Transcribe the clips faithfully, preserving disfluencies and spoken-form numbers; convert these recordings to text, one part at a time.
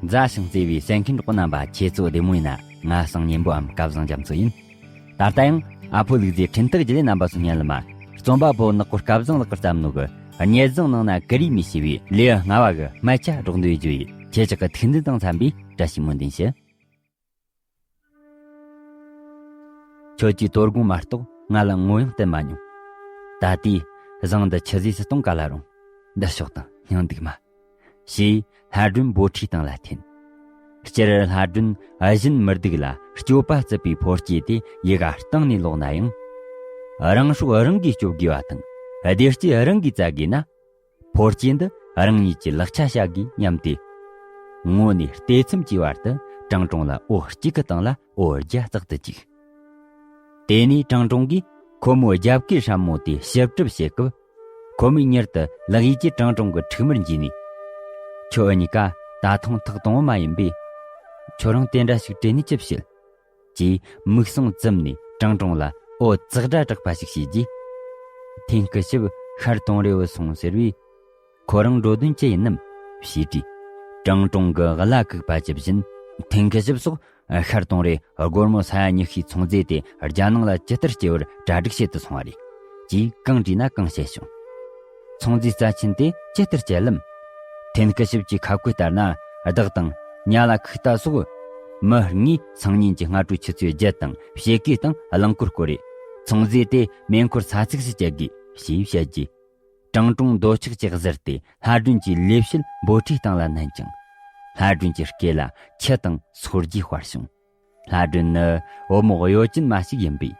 མཛའ་ཞིང་བརྩེ་བའི་གསན་མཁན་གྲོགས་པོ་རྣམ་པ། ཁྱེད་ཚོ་བདེ་མོ་ཡིན་ན། ང་གསང་སྙིང་པོའམ་སྐལ་བཟང་རྒྱ་མཚོ་ཡིན། ད་ལྟ་ཡང་ཨ་ཕོ་ལུག་རྫིའི་འཕྲིན་སྟེགས་བརྒྱུད་ལས་རྣམ་པ་ཚོའི་སྙན་ལམ་མ། རྩོམ་པ་པོ་ནག་པོ་སྐལ་བཟང་ལགས་ཀྱིས་བརྩམས་ནོ་གི་རྙེད་བཟང་ནང་ན་ཀུ་རེ་མི་ཞེས་པའི་ལེའུ་ལྔ་བ་གི་སྨད་ཆ་སྒྲོག་འདོན་བརྗོད་ཡིག་ཁྱེད་ཅག་གི་ཐུགས་འདུན་དང་འཚམ་པའི་བཀྲ་ཤིས་སྨོན་འདུན་ཞུ། ཁྱོད་ཀྱི་དོ་དགོང་མ་གཏོགས་ང་ལ་ངོ་ཡང་བསྟན་མ་མྱོང་། ད་ལྟའི་བཟང་འདི་ཆི་ཟིག་སུ་གཏོང་ག་ལ་རུང་། འདི་ཕྱོགས་དང་སྙིང་སྡུག་མ། ཞེས་ལྷ་སྒྲོན་འབོད་ཁྲིད་སྟངས་ལ་འཐེན། སྤྱིར་ལྷ་སྒྲོན་གཞན་མི་སྡུག་ལ་སྐྱོབ་པ་བརྩི་བའི་ཕོ་སྐྱེས་དེ་ཡི་ག་གཏིང་ནས་ལོག་ན་ཡང་། རང་སྲོག་རང་གིས་སྐྱོབ་དགོས་པ་དང་བདེ་སྐྱིད་རང་གིས་བཙལ་དགོས་ན། ཕོ་སྐྱེས་འདི་རང་ཉིད་ཀྱི་ལག་ཆ་བྱ་དགོས་སྙམ་སྟེ། ངོ་ནས་ལྟེ་ཚིམ་གྱི་བར་དུ་ཀྲང་ཀྲུང་ལ་འོ་གཅིག་གི་སྟེང་ལ་འོ་བརྒྱ་བརྩེགས་ཏུ་བཅུག་དེ་ནས་ཀྲང་ཀྲུང་གིས་ཁོ་མོའི་རྒྱབ་ཀའི་སྲབ་མོ་དེ་ཞིབ་གྲུབ་བྱེད་སྐབས། ཁོ་མོས་མྱུར་དུ་ལག་ཡིག་གིས་ཀྲང་ཀྲུང་གི་ཕྲུག་མར་འཇུས་ནས། ཁྱོད་འུ་གཉིས་ཀ་ད་ཐུང་ཐག་དང་བོ་མ་ཡིན་པས། ཁྱོད་རང་དེ་འདྲ་ཞིག་དྲན་ནས་ཅི་བྱེད། ཅེས་མིག་ཟུང་བཙུམ་ནས་ཀྲང་ཀྲུང་ལ་འོ་ཙག་སྒྲ་གྲགས་པ་ཞིག་བྱས་རྗེས། ཐེན་སྐུ་ཞབས་ཤར་དུང་རེ་བུད་སོང་ཟེར་བས། ཁོ་རང་འགྲོ་དོན་ཅི་ཡིན་ནམ་ཞེས་དྲིས། ཀྲང་ཀྲུང་གི་བླ་གུག་པ་ཇི་བཞིན་ཐེན་སྐུ་ཞབས་སོགས་ཤར་དུང་རེ་སྒོར་མོ་ས་ཡ་ཉི་ཤུའི་ཚོང་རྫས་དེ་རྒྱ་ནང་ལ་ཇི་ལྟར་སྐྱེལ་བར་གྲ་སྒྲིག་བྱེད་དུ་སོང་བ་རེད། ཅེས་གང་དྲིས་ན་གང་བཤད་བྱུང་། ཚོང་རྫས་རྩ་ཆེན་དེ་ཇི་ལྟར་སྐྱེལ་ལམ། ཐེན་སྐུ་ཞབས་ཀྱི་ཁ་བཀོད་ལྟར་ན། བདག་དང་ཉ་ལ་ཁུག་རྟ་སོགས་མི་ལྔས་སང་ཉིན་གྱི་སྔ་དྲོའི་ཆུ་ཚོད་བརྒྱད་དང་ཕྱེད་ཀའི་སྟེང་རླངས་འཁོར་བསྐོར་རེ། ཚོང་རྫས་དེ་མེ་འཁོར་ས་ཚིགས་སུ་བསྐྱལ་དགོས་ཞེས་བཤད་རྗེས། ཀྲང་ཀྲུང་འདོད་ཆགས་ཀྱིས་གཟིར་ཏེ་ལྷ་སྒྲོན་གྱི་ལས་བྱེད་འབོད་ཁྲིད་སྟངས་ལ་མནན་ཅིང་། ལྷ་སྒྲོན་གྱི་སྐེ་ལ་ཆུ་དང་སོ་རྒྱུས་སྤར་བྱུང་། ལྷ་སྒྲོན་ནི་བུ་མོ་གཡོ་ཅན་མ་ཞིག་ཡིན་པས།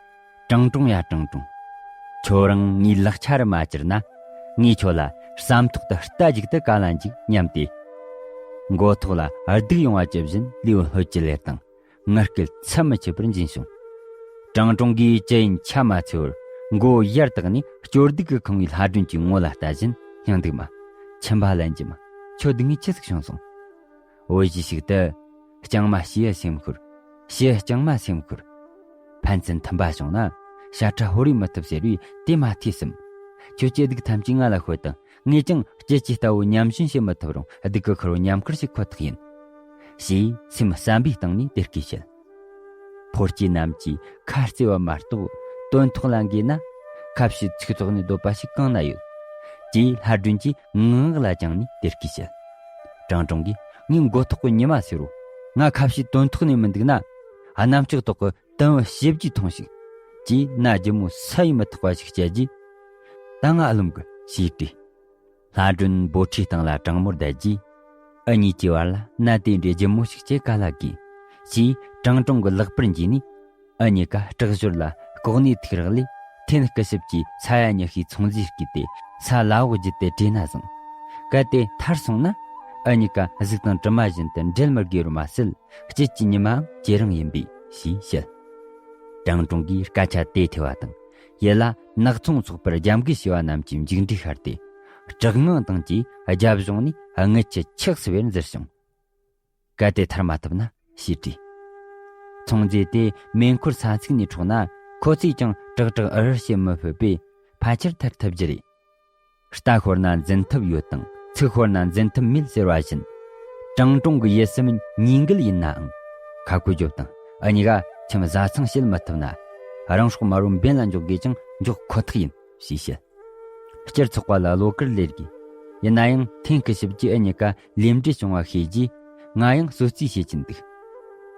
ཀྲང་ཀྲུང་ཡ་ཀྲང་ཀྲུང་། ཁྱོད་རང་ངའི་ལག་ཆ་རུ་མ་གྱུར་ན། ངས་ཁྱོད་ལ་ཟམ་ཐོག་ཏུ་རྟ་རྒྱུག་ཏུ་ག་ལ་འཇུག་སྙམ་སྟེ། མགོ་ཐོག་ལ་སྡུག་ཡོང་བ་ཇི་བཞིན་ལུས་ལྷོད་ཀྱི་ལེར་དང་ངར་སྐད་ཚིམ་མི་ཆད་པར་འབྱིན་བྱུང་། ཀྲང་ཀྲུང་གིས་ཅི་ཡིན་ཆ་མ་འཚལ་བར་མགོ་བོ་ཡར་བཏེགས་ནས་སྐྱོ་སྡུག་གིས་ཁེངས་པའི་ལྷ་སྒྲོན་གྱི་ངོ་ལ་ལྟ་བཞིན། སྙིང་སྡུག་མ། ཁྱིམ་པ་ལན་གྱི་མ། ཁྱོད་སྡུག་བསྔལ་ཅི་ཟིག་བྱུང་སོང་། འོ་ཞེས་ཤིག་ཏུ། རྐྱང་མ་བྱིའུ་སེམས་ཤོར། བྱིའུ་རྐྱང་མ་སེམས་ཤོར། ཕན་ཚུན་མཐུན་པ་བྱུང་ན། བྱ་ཁྲ་ཧོར་རིས་མི་ཐུབ་ཟེར་བས་དེ་མ་ཐོས་སམ། ཁྱོད་ཀྱི་སྡུག་ཐམས་ཅད་ང་ལ་ཤོད་དང་། ངས་ཀྱང་སྐྱིད་ཀྱི་རྟ་བོ་ཉམས་ཞིབ་བྱེད་མི་ཐུབ་རུང་སྡུག་གི་ཁུར་བོ་ཉམས་ཁུར་བྱེད་ཁོ་ཐག་ཡིན། ཞེས་སེམས་བསམ་པའི་སྟེང་ནས་དེ་སྐད་བཤད། ཕོ་སྐྱེས་རྣམས་ཀྱིས་ཁ་རྩེ་བ་མ་གཏོགས་དོན་ཐོག་ལ་འགོས་ན། ཁ་བཤད་ཚིག་ཐོག་ནས་འདོད་པ་ཞིག་གང་ན་ཡོད། ཅེས་ལྷ་སྒྲོན་གྱིས་ངག་ངག་ལ་བཅངས་ནས་དེ་སྐད་བཤད། ཀྲང་ཀྲུང་གིས་ངའི་མགོ་ཐོག་གི་ཉི་མ་ཟེར་རོ། ང་ཁ་བཤད་དོན་ཐོག་ནས་མི་འདུག་ན། གནམ་ལྕགས་ཐོག་གི་དུམ་བུ་ཞེ་བརྒྱའི་མཐོང་ཞིག་ཅེས་མནའ་ལྗིད་མོ་ས་ཡིས་མི་ཐེག་པ་ཞིག་བསྐྱལ་རྗེས། ད་ང་ཨ་ལོམ་གི་ཞེས་དྲིས། ལྷ་སྒྲོན་འབོད་ཁྲིད་སྟངས་ལ་དྲང་མོར་བསྡད་རྗེས། ཨུ་གཉིས་ཀྱི་བར་ལ་མནའ་དེ་འདྲའི་ལྗིད་མོ་ཞིག་བསྐྱལ་ག་ལ་དགོས། ཞེས་ཀྲང་ཀྲུང་གི་ལག་པར་འཇུས་ནས། ཨུ་གཉིས་ཀ་སྐྲག་ཞོར་ལ་ལྐོག་ནས་ཐུག་རེག་ལས། ཐེན་སྐུ་ཞབས་ཀྱིས་ས་ཡ་ཉི་ཤུའི་ཚོང་རྫས་བརྐུས་ཏེ་ས་བླ་འོག་བརྒྱུད་དེ་བྲོས་ན་བཟང་། གལ་ཏེ་ཐར་སོང་ན། ཨུ་གཉིས་ཀ་གཟུགས་དང་གྲིབ་མ་བཞིན་དུ་འབྲལ་མི་དགོས་རུང་མ་ཟད། སྐྱིད་ཀྱི་ཉི་མའང་ཇེ་རིང་ཡིན་པས་ཞེས་བཤད། ཀྲང་ཀྲུང་གིས་སྐད་ཆ་དེ་ཐོས་པ་དང་། ཡིད་ལ་ནག་ཚོང་ཚོགས་པར་རྒྱབ་འགལ་བྱས་པ་རྣམས་ཀྱི་མཇུག་འབྲས་ཤར་ཏེ། སྐྲག་དངངས་དང་བཅས་རྒྱབ་ལྗོངས་ནས་རྔུལ་ཆུ་ཆགས་སུ་བེར་འཛིར་བྱུང་། གལ་ཏེ་ཐར་མ་ཐུབ་ན་ཞེས་དྲིས། ཚོང་རྫས་དེ་མེ་འཁོར་ས་ཚིགས་ནས་འཕྲོག་ན། ཁོ་ཚོས་ཀྱང་དྲག་དྲག་ཨུ་ཨུ་བྱེད་མི་ཕོད་པས་ཕལ་ཆེར་ཐར་ཐུབ་རྒྱུ་རེད། རྟ་ཤོར་ན་འཛིན་ཐུབ་ཡོད་དང་ཚིག་ཤོར་ན་འཛིན་ཐུབ་མེད་ཟེར་བ་བཞིན། ཀྲང་ཀྲུང་གི་ཡིད་སེམས་ཉིས་འགུལ་ཡིན་ནའང་། ཁ་བཀོད་རྒྱོབ་དང་ཨུ་གཉིས་ཀ་ཁྱིམ་བཟའ་ཚང་བྱེད་མི་ཐུབ་ན། རང་སྲོག་མ་རུ་འབེན་ལ་འཇོག་དགོས་ཀྱང་འཇོག་ཁོ་ཐག་ཡིན་ཞེས་བཤད། སྤྱིར་ཚོགས་པ་ལ་བློ་དཀར་ལས་དགོས། ཡིན་ན་ཡང་ཐེན་སྐུ་ཞབས་ཀྱིས་ཨུ་གཉིས་ཀ་ལས་འབྲས་བྱུང་བ་ཤེས་རྗེས། ང་ཡང་གསོད་རྩིས་བྱེད་ཀྱིན་འདུག་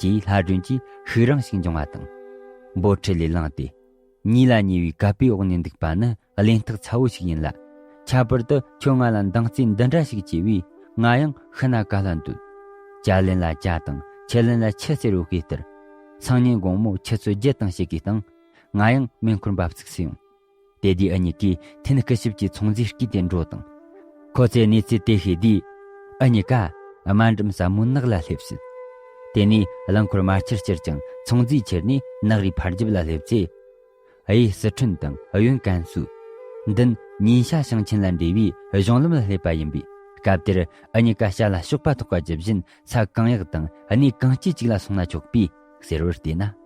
ཅེས་ལྷ་སྒྲོན་གྱིས་ཤུགས་རིང་ཞིག་འབྱུང་བ་དང་། འབོད་ཁྲིད་ལས་ལངས་ཏེ། ཉེས་ལ་ཉེ་བའི་གད་པའི་འོག་ནས་འདུག་པ་ནི་གླེན་རྟགས་ཚ་བོ་ཞིག་ཡིན་ལ། ཁྱད་པར་དུ་ཁྱོད་ང་ལ་འདང་རྩིས་འདི་འདྲ་ཞིག་བྱས་པས་ང་ཡང་ཤི་ན་ག་ལ་འདོད། ཇ་ལེན་ལ་ཇ་དང་ཆུ་ལེན་ལ་ཆུ་ཟེར་བའི་དཔེ་ལྟར། སང་ཉིན་དགོང་མོ་ཆུ་ཚོད་བརྒྱད་དང་ཕྱེད་ཀའི་སྟེང་། ང་ཡང་མེ་འཁོར་འབབ་ཚུགས་སུ་ཡོང་། དེ་དུས་ཨུ་གཉིས་ཀས་ཐེན་སྐུ་ཞབས་ཀྱི་ཚོང་རྫས་བརྐུས་ཏེ་འགྲོ་དང་། ཁོ་ཚོས་གནས་ཚུལ་དེ་ཤེས་དུས། ཨུ་གཉིས་ཀ་དམའ་འབྲིང་ཟབ་མོའི་ནགས་ལ་སླེབས་སྲིད། དེ་ནས་རླངས་འཁོར་དམར་ཆར་ཁྱེར་ཀྱང་ཚོང་རྫས་ཁྱེར་ནས་ནགས་རིའི་ཕར་རྒྱབ་ལ་སླེབས་ཚེ། གཡས་སི་ཁྲོན་དང་གཡོན་ཀན་སུའུ། མདུན་ཉིན་ཤ་ཞིང་ཆེན་ལ་འབྲེལ་བའི་གཞུང་ལམ་ལ་སླེབས་པ་ཡིན་པས། སྐབས་དེར་ཨུ་གཉིས་ཀ་བྱ་ལ་གཤོག་པ་ཐོགས་པ་ཇི་བཞིན་ས་གང་ཡག་དང་གནས་གང་སྐྱིད་ཅིག་ལ་སོང་ན་ཆོག་པས་ཟེར་བར་བལྟས་ན།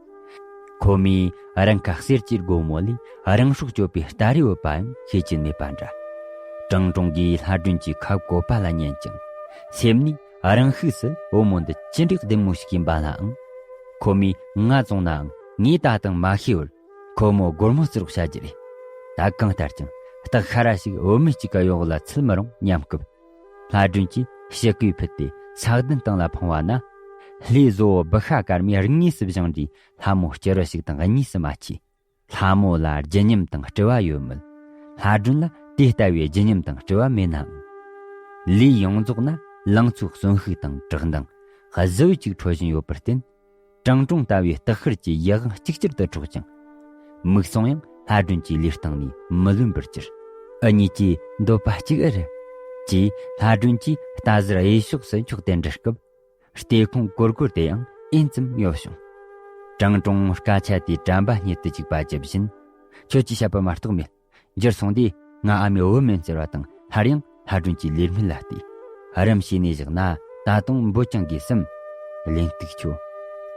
ཁོ་མོས་རང་ཁ་གསེར་གྱི་སྒོ་མོ་ལས་རང་སྲོག་གཅོད་པའི་སྟ་རེ་འོད་པའང་ཤེས་ཀྱིན་མེད་པ་འདྲ། ཀྲང་ཀྲུང་གིས་ལྷ་སྒྲོན་གྱི་ཁ་བཀོད་པ་ལ་ཉན་ཅིང་། སེམས་ནས་ རང་ཤུགས་སུ་བུ་མོ་འདི་ཅི་འདྲའི་བདེ་མོ་ཞིག་ཡིན་པ་ལའང་། ཁོ་མོས་ང་བཙོང་ནའང་ངས་ད་དུང་མ་ཤེས་པར་ཁོ་མོ་སྒོར་མོ་བརྩི་རོགས་བྱ་རྒྱུ་རེད། ད་གང་ལྟར་ཀྱང་སྟག་ཤ་ར་ཞིག་བུད་མེད་ཅིག་གི་གཡོག་ལ་ཚུད་མི་རུང་སྙམ་སྐབས། ལྷ་སྒྲོན་གྱིས་ཕྱི་གོས་ཕུད་དེ་ས་གདན་སྟེང་ལ་འཕངས་པ་ན། ལྷའི་བཟོ་བོ་བུ་ཤ་དཀར་མོས་དངོས་སུ་བཞེངས་འདྲའི་ལྷ་མོ་སྐྱུ་རུ་ཞིག་དང་གཉིས་སུ་མ་མཆིས། ལྷ་མོ་ལ་བརྗིད་ཉམས་དང་སྤྲུལ་བ་ཡོད་མོད། ལྷ་སྒྲོན་ལ་དེ་ལྟ་བུའི་བརྗིད་ཉམས་དང་སྤྲུལ་བ་མེད་ནའང་། ལུས་ཡོངས་རྫོགས་ན་ལང་ཚོའི་གསོན་ཤུགས་དང་བཀྲག་མདངས་གཟི་འོད་ཅིག་འཕྲོ་བཞིན་ཡོད་པར་བརྟེན། བྲང་ཀྲོང་ལྟ་བུའི་སྟག་ཤར་གྱི་ཡིད་དབང་གཅིག་གྱུར་དུ་འཕྲོག་ཅིང་། མིག་ཟུང་ཡང་ལྷ་སྒྲོན་གྱི་ལུས་སྟེང་ནས་མི་ལོན་པར་གྱུར། འུ་གཉིས་ཀྱིས་འདོད་པ་གཅིག་ཨེ་རེད། ཅེས་ལྷ་སྒྲོན་གྱིས་རྟ་ཟུར་གཡས་ཕྱོགས་སུ་འཁྱོག་སྟེ་འདྲི་སྐབས། རྟེ་ཁུང་གོར་གོར་དེ་ཡང་ཨེན་ཙམ་གཡོ་བྱུང་། བྲང་ཀྲོང་སྐད་ཆ་དེ་དྲན་པ་ཉིད་དུ་བཅུག་པ་ཇི་བཞིན། ཁྱོད་ཀྱིས་བཤད་པ་མ་གཏོགས་མེད། འགྱུར་སོང་དུས་ང་ཨ་མའི་བུ་མིན་ཟེར་བ་དང་སླར་ཡང་ལྷ་སྒྲོན་གྱི་ལུས་སྨད་ལ་བལྟས། རིམ་བྱས་ནས་བཞག་ན་ད་དུང་འབོད་ཀྱང་དགོས་སམ། གླེན་ལྟུག་ཁྱོད།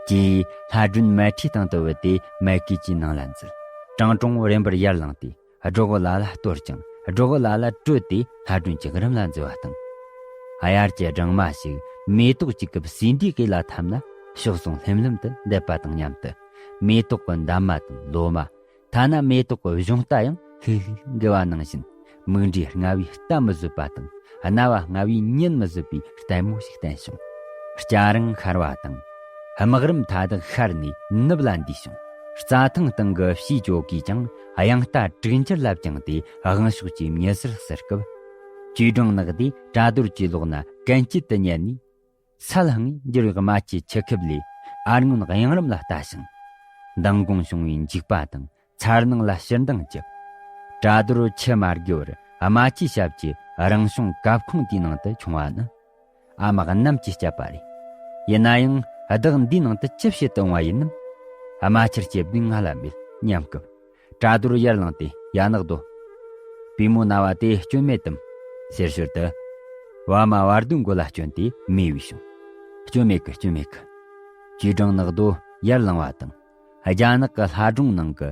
ཅེས་ལྷ་སྒྲོན་མལ་ཁྲིའི་སྟེང་དུ་བུད་དེ་མལ་གོས་ཀྱི་ནང་ལ་འཛུལ། བྲང་ཀྲོང་རིམ་པར་ཡར་ལངས་ཏེ། སྒྲོག་ལ་ལ་གཏོར་ཅིང་སྒྲོག་ལ་ལ་དྲོད་དེ་ལྷ་སྒྲོན་གྱི་རུམ་ལ་འཛུལ་བ་དང་། དབྱར་གྱི་སྦྲང་མ་ཞིག་མེ་ཏོག་ཅིག་གི་ཟེའུ་འབྲུའི་གོས་ལ་འཐམས་ན་གཤོག་ཟུང་ལྷེམ་ལྷེམ་དུ་བསྡད་པ་དང་མཉམ་དུ། མེ་ཏོག་གི་འདབ་མ་དང་ལོ་མ། ཐ་ན་མེ་ཏོག་གི་གཞོང་རྟ་ཡང་ལྷིག་ལྷིག་འགུལ་བ་ནང་བཞིན། མིག་འབྲས་རྔ་བས་རྟ་མི་བཟོད་པ་དང་རྣ་བ་རྔ་བས་ཉན་མི་བཟོད་པའི་ལྟད་མོ་ཞིག་བསྟན་བྱུང་། སྐྱ་རེངས་ཤར་བ་དང་། དམག་རིམ་མཐའ་དག་ཤར་ནས་ནུབ་ལ་འདུས་བྱུང་། རྩྭ་ཐང་སྟེང་གི་བྱིའུ་ཅོ་གིས་ཀྱང་གཡང་རྟ་དྲུག་འཁྱེར་ལ་བརྒྱངས་ཏེ་དབང་ཕྱུག་གི་མྱི་སེར་བསུ་སྐབས། ཅུས་ཀྲང་ནག་དེས་གྲ་རྡོར་གྱི་ལོགས་ན་གན་རྐྱལ་དུ་ཉལ་ནས། ས་ལྷང་ངེ་འགྱུར་བའི་རྨ་ཆུའི་ཆུ་ཁེབས་ལས་ཨར་སྔོན་གཡང་རུམ་ལ་ལྟ་ཞིང་། མདང་དགོང་བྱུང་བའི་འཇིགས་པ་དང་མཚར་སྣང་ལ་ཕྱིར་འདང་བརྒྱབ། གྲ་རྡོར་ཆུ་མ་རྒལ་བར་རྨ་ཆུའི་ཞབས་ཀྱི་རང་བྱུང་གབ་ཁུང་དེའི་ནང་དུ་མཆོང་བ་ནི། ཨ་མ་གནམ་གྱིས་བསྐྱབས་པ་རེད། ཡིན་ན་ཡང་བདག་འདིའི་ནང་དུ་ཅི་བྱེད་དུ་འོང་བ་ཡིན་ནམ། རྨ་ཆུར་སྐྱེལ་དུས་ང་ལ་མེད་སྙམ་སྐབས། གྲ་རྡོར་ཡར་ལངས་ཏེ་ཡ་ནག་རྡོ། པུས་མོ་ན་བ་དེ་སྐྱོན་མེད་དམ། ཟེར་ཞོར་དུ། བ་མ་བར་དོའི་མགོ་ལ་བསྐྱོན་ཏེ་མོས་པའི་བྱུང་། སྐྱོན་མེད་གི་སྐྱོན་མེད་གི། ཅུས་ཀྲང་ནག་རྡོ་ཡར་ལངས་པ་དང་། རྒྱ་ནག་གི་ལྷ་སྒྲུང་ནང་གི་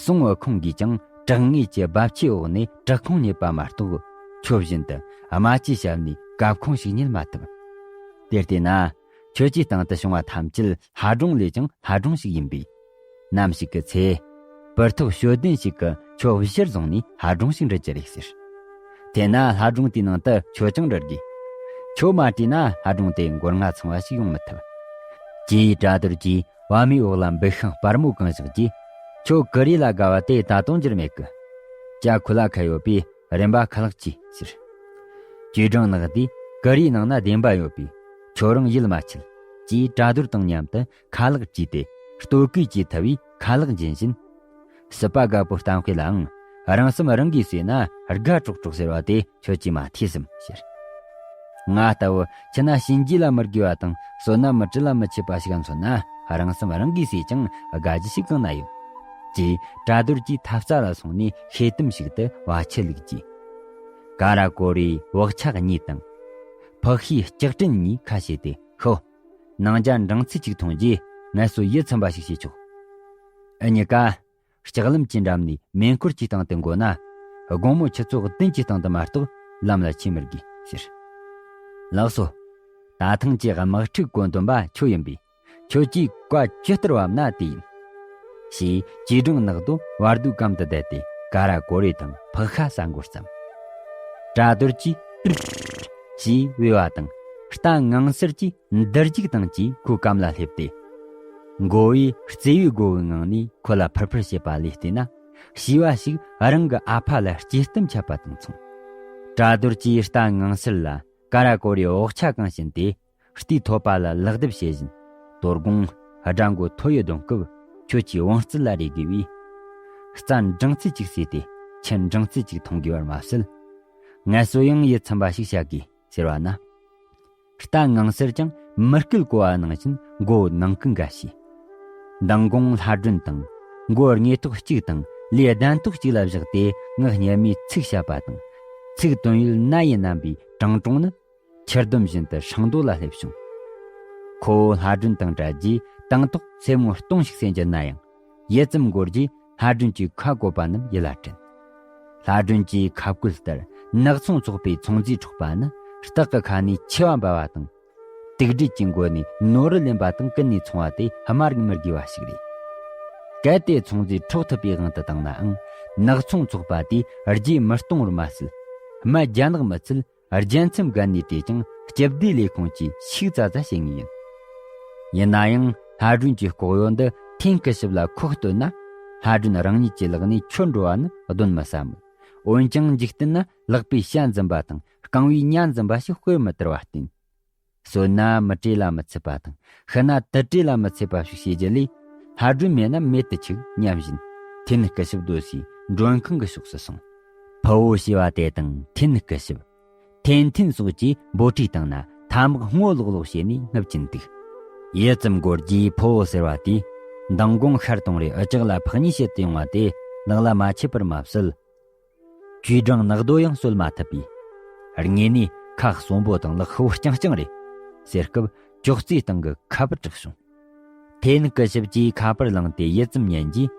སུང་ཝེ་ཁུང་གིས་ཀྱང་བྲག་ངོས་ཀྱི་རྦབ་ཆུའི་འོག་ནས་བྲག་ཁུང་རྙེད་པ་མ་གཏོགས། ཁྱོད་བཞིན་དུ་རྨ་ཆུའི་ཞབས་ནས་གབ་ཁུང་ཞིག་རྙེད་མ་ཐུབ། དེར་བལྟས་ན། ཁྱོད་ཀྱི་སྟེང་དུ་བྱུང་བ་ཐམས་ཅད་ལྷ་སྒྲུང་ལས་ཀྱང་ལྷ་སྒྲུང་ཞིག་ཡིན་པས། ནམ་ཞིག་གི་ཚེ། སྤུར་ཐོག་ཞོ་ལྡན་ཞིག་གིས་ཁྱོད་གཞིར་བཟུང་ནས་ལྷ་སྒྲུང་ཞིག་འབྲི་རྒྱུ་རེད་ཟེར། དེས་ན་ལྷ་སྒྲུང་དེའི་ནང་དུ་ཁྱོད་ཀྱང་འབྲི་དགོས། ཁྱོད་མ་བྲིས་ན་ལྷ་སྒྲུང་དེ་མགོ་རྔ་ཚང་བ་ཞིག་ཡོང་མི་ཐུབ། ཅེས་གྲ་རྡོར་གྱིས་བ་མོའི་འོག་ལ་འབུ་ཤིང་སྤར་མོ་གང་བཞག་རྗེས། ཁྱོད་ཀུ་རེ་ལ་དགའ་བ་དེ་ད་དུང་འགྱུར་མེད་གི། ཇ་ཁུ་ལ་ཁ་ཡོད་པས་རིན་པ་ཁ་ལག་གྱིས་ཟེར། ཅུས་ཀྲང་ནག་དེས་ཀུ་རེའི་ནང་ན་བདེན་པ་ཡོད་པས། ཁྱོད་རང་ཡིད་མ་ཆེས། ཅེས་གྲ་རྡོར་དང་མཉམ་དུ་ཁ་ལག་བཀྲུས་ཏེ་ལྟོ་གོས་ཀྱིས་ཐུབ་པའི་ཁ་ལག་འབྱིན་བཞིན། སྲིད་པ་རྒད་པོ་གཏམ་དཔེ་ལའང་རང་སེམས་རང་གིས་གསོས་ན་དགའ་ཀྲོག་ཀྲོག་ཟེར་བ་དེ་ཁྱོད་ཀྱིས་མ་ཐོས་སམ་ཟེར། ང་ལྟ་བུ་ཁྱི་ན་གཤིན་རྗེ་ལ་མི་དགེ་བ་དང་གསོད་ན་མི་བཀྲུ་ལ་མི་ཆད་པ་ཞིག་མཚོན་ན་རང་སེམས་རང་གིས་གསོས་ཀྱང་དགའ་རྒྱུ་ཞིག་གང་ན་ཡོད། ཅེས་གྲ་རྡོར་གྱིས་ཐབ་རྩ་ལ་སོང་ནས་ཤེལ་དམ་ཞིག་ཏུ་བ་ཆུ་བླུགས་རྗེས། ཀ་ར་ཀོ་རེའི་བག་ཆགས་གཉིས་དང་། ཕག་ཤའི་ལྕགས་སྤྲིན་གཉིས་ཁ་ཕྱེ་སྟེ་ཤོག་ནང་ཇ་འབྲིང་ཚད་ཅིག་འཐུང་རྗེས་ངལ་གསོ་ཡིད་ཚིམ་པ་ཞིག་བྱེད་ཆོག་ཨ་ནི་ཀ་ལྕགས་ལམ་གྱི་འགྲམ་ནས་མེ་འཁོར་གྱི་སྟེང་དུ་འགོ་ན། དགོང་མོ་ཆུ་ཚོད་བདུན་གྱི་སྟེང་དུ་མ་གཏོགས་ལམ་ལ་ཆས་མི་དགོས་ཟེར། ལགས་སོ། ད་ཐེངས་ཀྱི་དམག་འཁྲུག་བཀོད་འདོམས་པ་ཁྱོད་ཡིན་པས། ཁྱོད་ཀྱིས་བཀའ་ཇི་ལྟར་བབས་ན་དེ་ཡིན། ཞེས་ཅུས་ཀྲང་ནག་དོ་བར་དོའི་གམ་དུ་བསྡད་དེ་ཀ་ར་ཀོ་རེ་དང་ཕག་ཤ་ཟ་འགོ་བརྩམས། གྲ་རྡོར་གྱིས་ཏིར་ཞེས་བོས་པ་དང་རྟ་ངང་སེར་གྱིས་འདིར་རྒྱུག་དང་བཅས་ཁོའི་གམ་ལ་སླེབས་ཏེ། མགོ་བོས་བརྩེ་བའི་སྒོ་བའི་ངང་ནས་ཁོ་ལ་ཕུར་ཕུར་བྱེད་པ་ལས་བལྟས་ན། བྱིས་པ་ཞིག་རང་གི་ཨ་ཕ་ལ་སྐྱེ་གཏམ་འཆད་པ་དང་མཚུངས། གྲ་རྡོར་གྱིས་རྟ་ངང་སེར་ལ་ཀ་ར་ཀོ་རེའི་བག་ཆགས་གང་བྱིན་ཏེ། རྟའི་ཐོད་པ་ལ་ལག་རྡེབ་བྱེད་བཞིན། དོ་དགོང་དགྲ་མགོ་ཐོ་ཡི་སྡོང་སྐབས་ཁྱོད་ཀྱིས་བང་རྩལ་ལ་རེ་དགོས་པས། རྩྭ་འབྲིང་ཚད་ཅིག་ཟོས་ཏེ་ཁྱི་འབྲིང་ཚད་ཅིག་འཐུང་དགོས་པར་མ་ཟད། ངལ་གསོ་ཡང་ཡིད་ཚིམ་པ་ཞིག་བྱ་དགོས་ཟེར་བ་ན། རྟ་ངང་སེར་ཀྱང་མི་སྐད་གོ་བ་ནང་བཞིན་མགོ་བོ་ནང་ཀུན་འགའ་བྱས། མདང་དགོང་ལྷ་སྒྲོན་དང་མགོ་དངོས་ཐོག་གཅིག་དང་ལུས་གདན་ཐོག་གཅིག་ལ་བཞག་སྟེ་ངག་སྙན་མོའི་ཚིག་བཤད་པ་དང་། ཚིག་དོན་ཡོད་ན་ཡིན་རྣམ་པའི་དྲང་དྲུང་ནི། ཁྱི་ལྡོམ་བཞིན་དུ་ཧྲང་རྡོ་ལ་སླེབས་བྱུང་། ཁོ་བོ་ལྷ་སྒྲོན་དང་འདྲ་རྗེས་དང་ཐོག་སེན་མོ་སྟོང་ཞིག་ཟེར་གྱུར་ན་ཡང་། ཡིད་ཙམ་འགོར་རྗེས་ལྷ་སྒྲོན་གྱིས་ཁ་བཀོད་པ་རྣམས་ཡིད་ལ་དྲན། ལྷ་སྒྲོན་གྱིས་ཁ་བཀོད་ལྟར་ནག་ཚོང་ཚོགས་པའི་ཚོང་རྫས་འཕྲོག་པ་ནི་སྟག་གི་ཁ་ནས་མཆེ་བ་འབར་བ་དང་ དུག་སྦྲུལ་གྱི་མགོ་ནས་ནོར་བུ་ལེན་པ་དང་ཀུན་ནས་མཚུངས་པ་དེ་སྨྲ་རིགས་མི་དགོས་པ་ཞིག་རེད། གལ་ཏེ་ཚོང་རྫས་འཕྲོག་ཐུབ་པའི་དབང་དུ་བཏང་ནའང་། ནག་ཚོང་ཚོགས་པ་དེས་རྒྱས་མི་གཏོང་བར་མ་ཟད། སྨད་རྒྱ་ནག་མི་ཚད་རྒྱལ་མཚམས་བརྒལ་ནས་བྲོས་ཀྱང་སྤྱི་བདེ་ལས་ཁུངས་ཀྱིས་ཤིག་ཙ་ཙ་བྱེད་ངེས་ཡིན། ཡིན་ན་ཡང་ལྷ་སྒྲོན་གྱི་ལྐོག་གཡོ་འདི་ཐེན་སྐུ་ཞབས་ལ་ཁོག་སྟོན་ན། ལྷ་སྒྲོན་རང་ཉིད་ཀྱི་ལག་ནས་འཆོར་འགྲོ་བ་ནི་གདོན་མི་ཟ་མོད། འོན་ཀྱང་འཇིག་རྟེན་ན་ལག་པས་ཤ་འཛིན་པ་དང་རྐང་བས་ཉ་འཛིན་པ་ཞིག་དཔེ་མི་དར་བར་བརྟེན། གསོད་ན་མི་བྲོས་ལ་མི་འཚེ་བ་དང་། ཤི་ན་དུད་བྲོས་ལ་མི་འཚེ་བ་ཞིག་བྱེད་རྒྱུ་ལས། ལྷ་སྒྲོན་མེད་ན་མེད་དུ་ཆུག་སྙམ་བཞིན། ཐེན་སྐུ་ཞབས་སྡོད་སའི་མགྲོན་ཁང་གི་ཕྱོགས་སུ་སོང་། ཕུ་བོ་ཞེས་པ་དེ་དང་ཐེན་སྐུ་ཞབས། ཐེན་ཐེན་སོགས་ཀྱིས་འབོད་འཁྲིད་བཏང་ན། ཐ་མག་སྔོ་ལོག་ལོག་བྱས་ནས་སྔུབ་ཀྱིན་འདུག་ཡུད་ཙམ་འགོར་རྗེས་ཕུ་བོ་ཟེར་བ་དེས། མདང་དགོང་ཤར་དུང་རེ་ཨུ་ཅག་ལ་ཕག་ཉེས་བྱེད་དུ་ཡོང་བ་དེ་ལག་ལ་མ་ཆད་པར་མ་བསལ། ཅུས་ཀྲང་ནག་རྡོ་ཡང་གསོད་མ་ཐུབ་པས། དངོས་ནས་ཁ་གསོན་པོ་དང་ལག་ཤུ་བོ་རྐྱང་རྐྱང་རེད། ཟེར་སྐབས་ཅོག་ཙེའི་སྟེང་གི་ཁ་པར་བྲེགས་བྱུང་། ཐེན་སྐུ་ཞབས་ཀྱིས་ཁ་པར་བླངས་ཏེ་ཡུད་ཙམ་ཉན་རྗེས།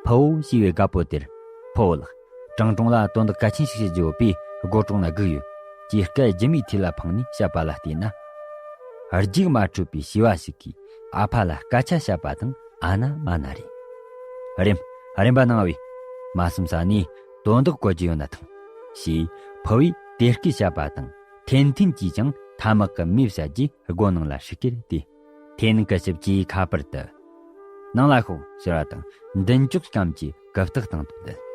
ཕུ་བོ་ཞེས་པའི་རྒད་པོ་དེར། ཕུ་བོ་ལགས། ཀྲང་ཀྲུང་ལ་དོན་དག་གལ་ཆེན་ཞིག་བྱེད་རྒྱུ་ཡོད་པས་སྒོ་ཀྲུང་ལ་སྒུག་ཡོད། ཅེས་སྐད་ལྗིད་མོའི་ཐིག་ལ་འཕངས་ནས་བཤད་པ་ལ་བལྟས་ན། རྒྱུགས་མ་འཕྲོད་པའི་བྱིས་པ་ཞིག་གིས་ཨ་ཕ་ལ་སྐད་ཆ་བཤད་པ་དང་ཨ་ན་མ་ན་རེད། རེམ། རེམ་པ་གནང་བས། མ་བསམ་ས་ནས་དོན་དག་གོ་རྒྱུ་ཡོད་ན་ཐང་། ཞེས་ཕུ་བོས་དེ་སྐད་བཤད་པ་དང་ཐེན་ཐེན་གྱིས་ཀྱང་ཐ་མག་གི་མེ་བསད་རྗེས་སྒོ་ནང་ལ་ཧྲིག་གེར་བལྟས། ཐེན་སྐུ་ཞབས་ཀྱིས་ཁ་པར་དུ། ནང་ལ་ཤོག་ཟེར་བ་དང་མདུན་ཅོག་སྐམ་གྱིས་གུབ་ཐག་བཏང་དུ་བསྡད།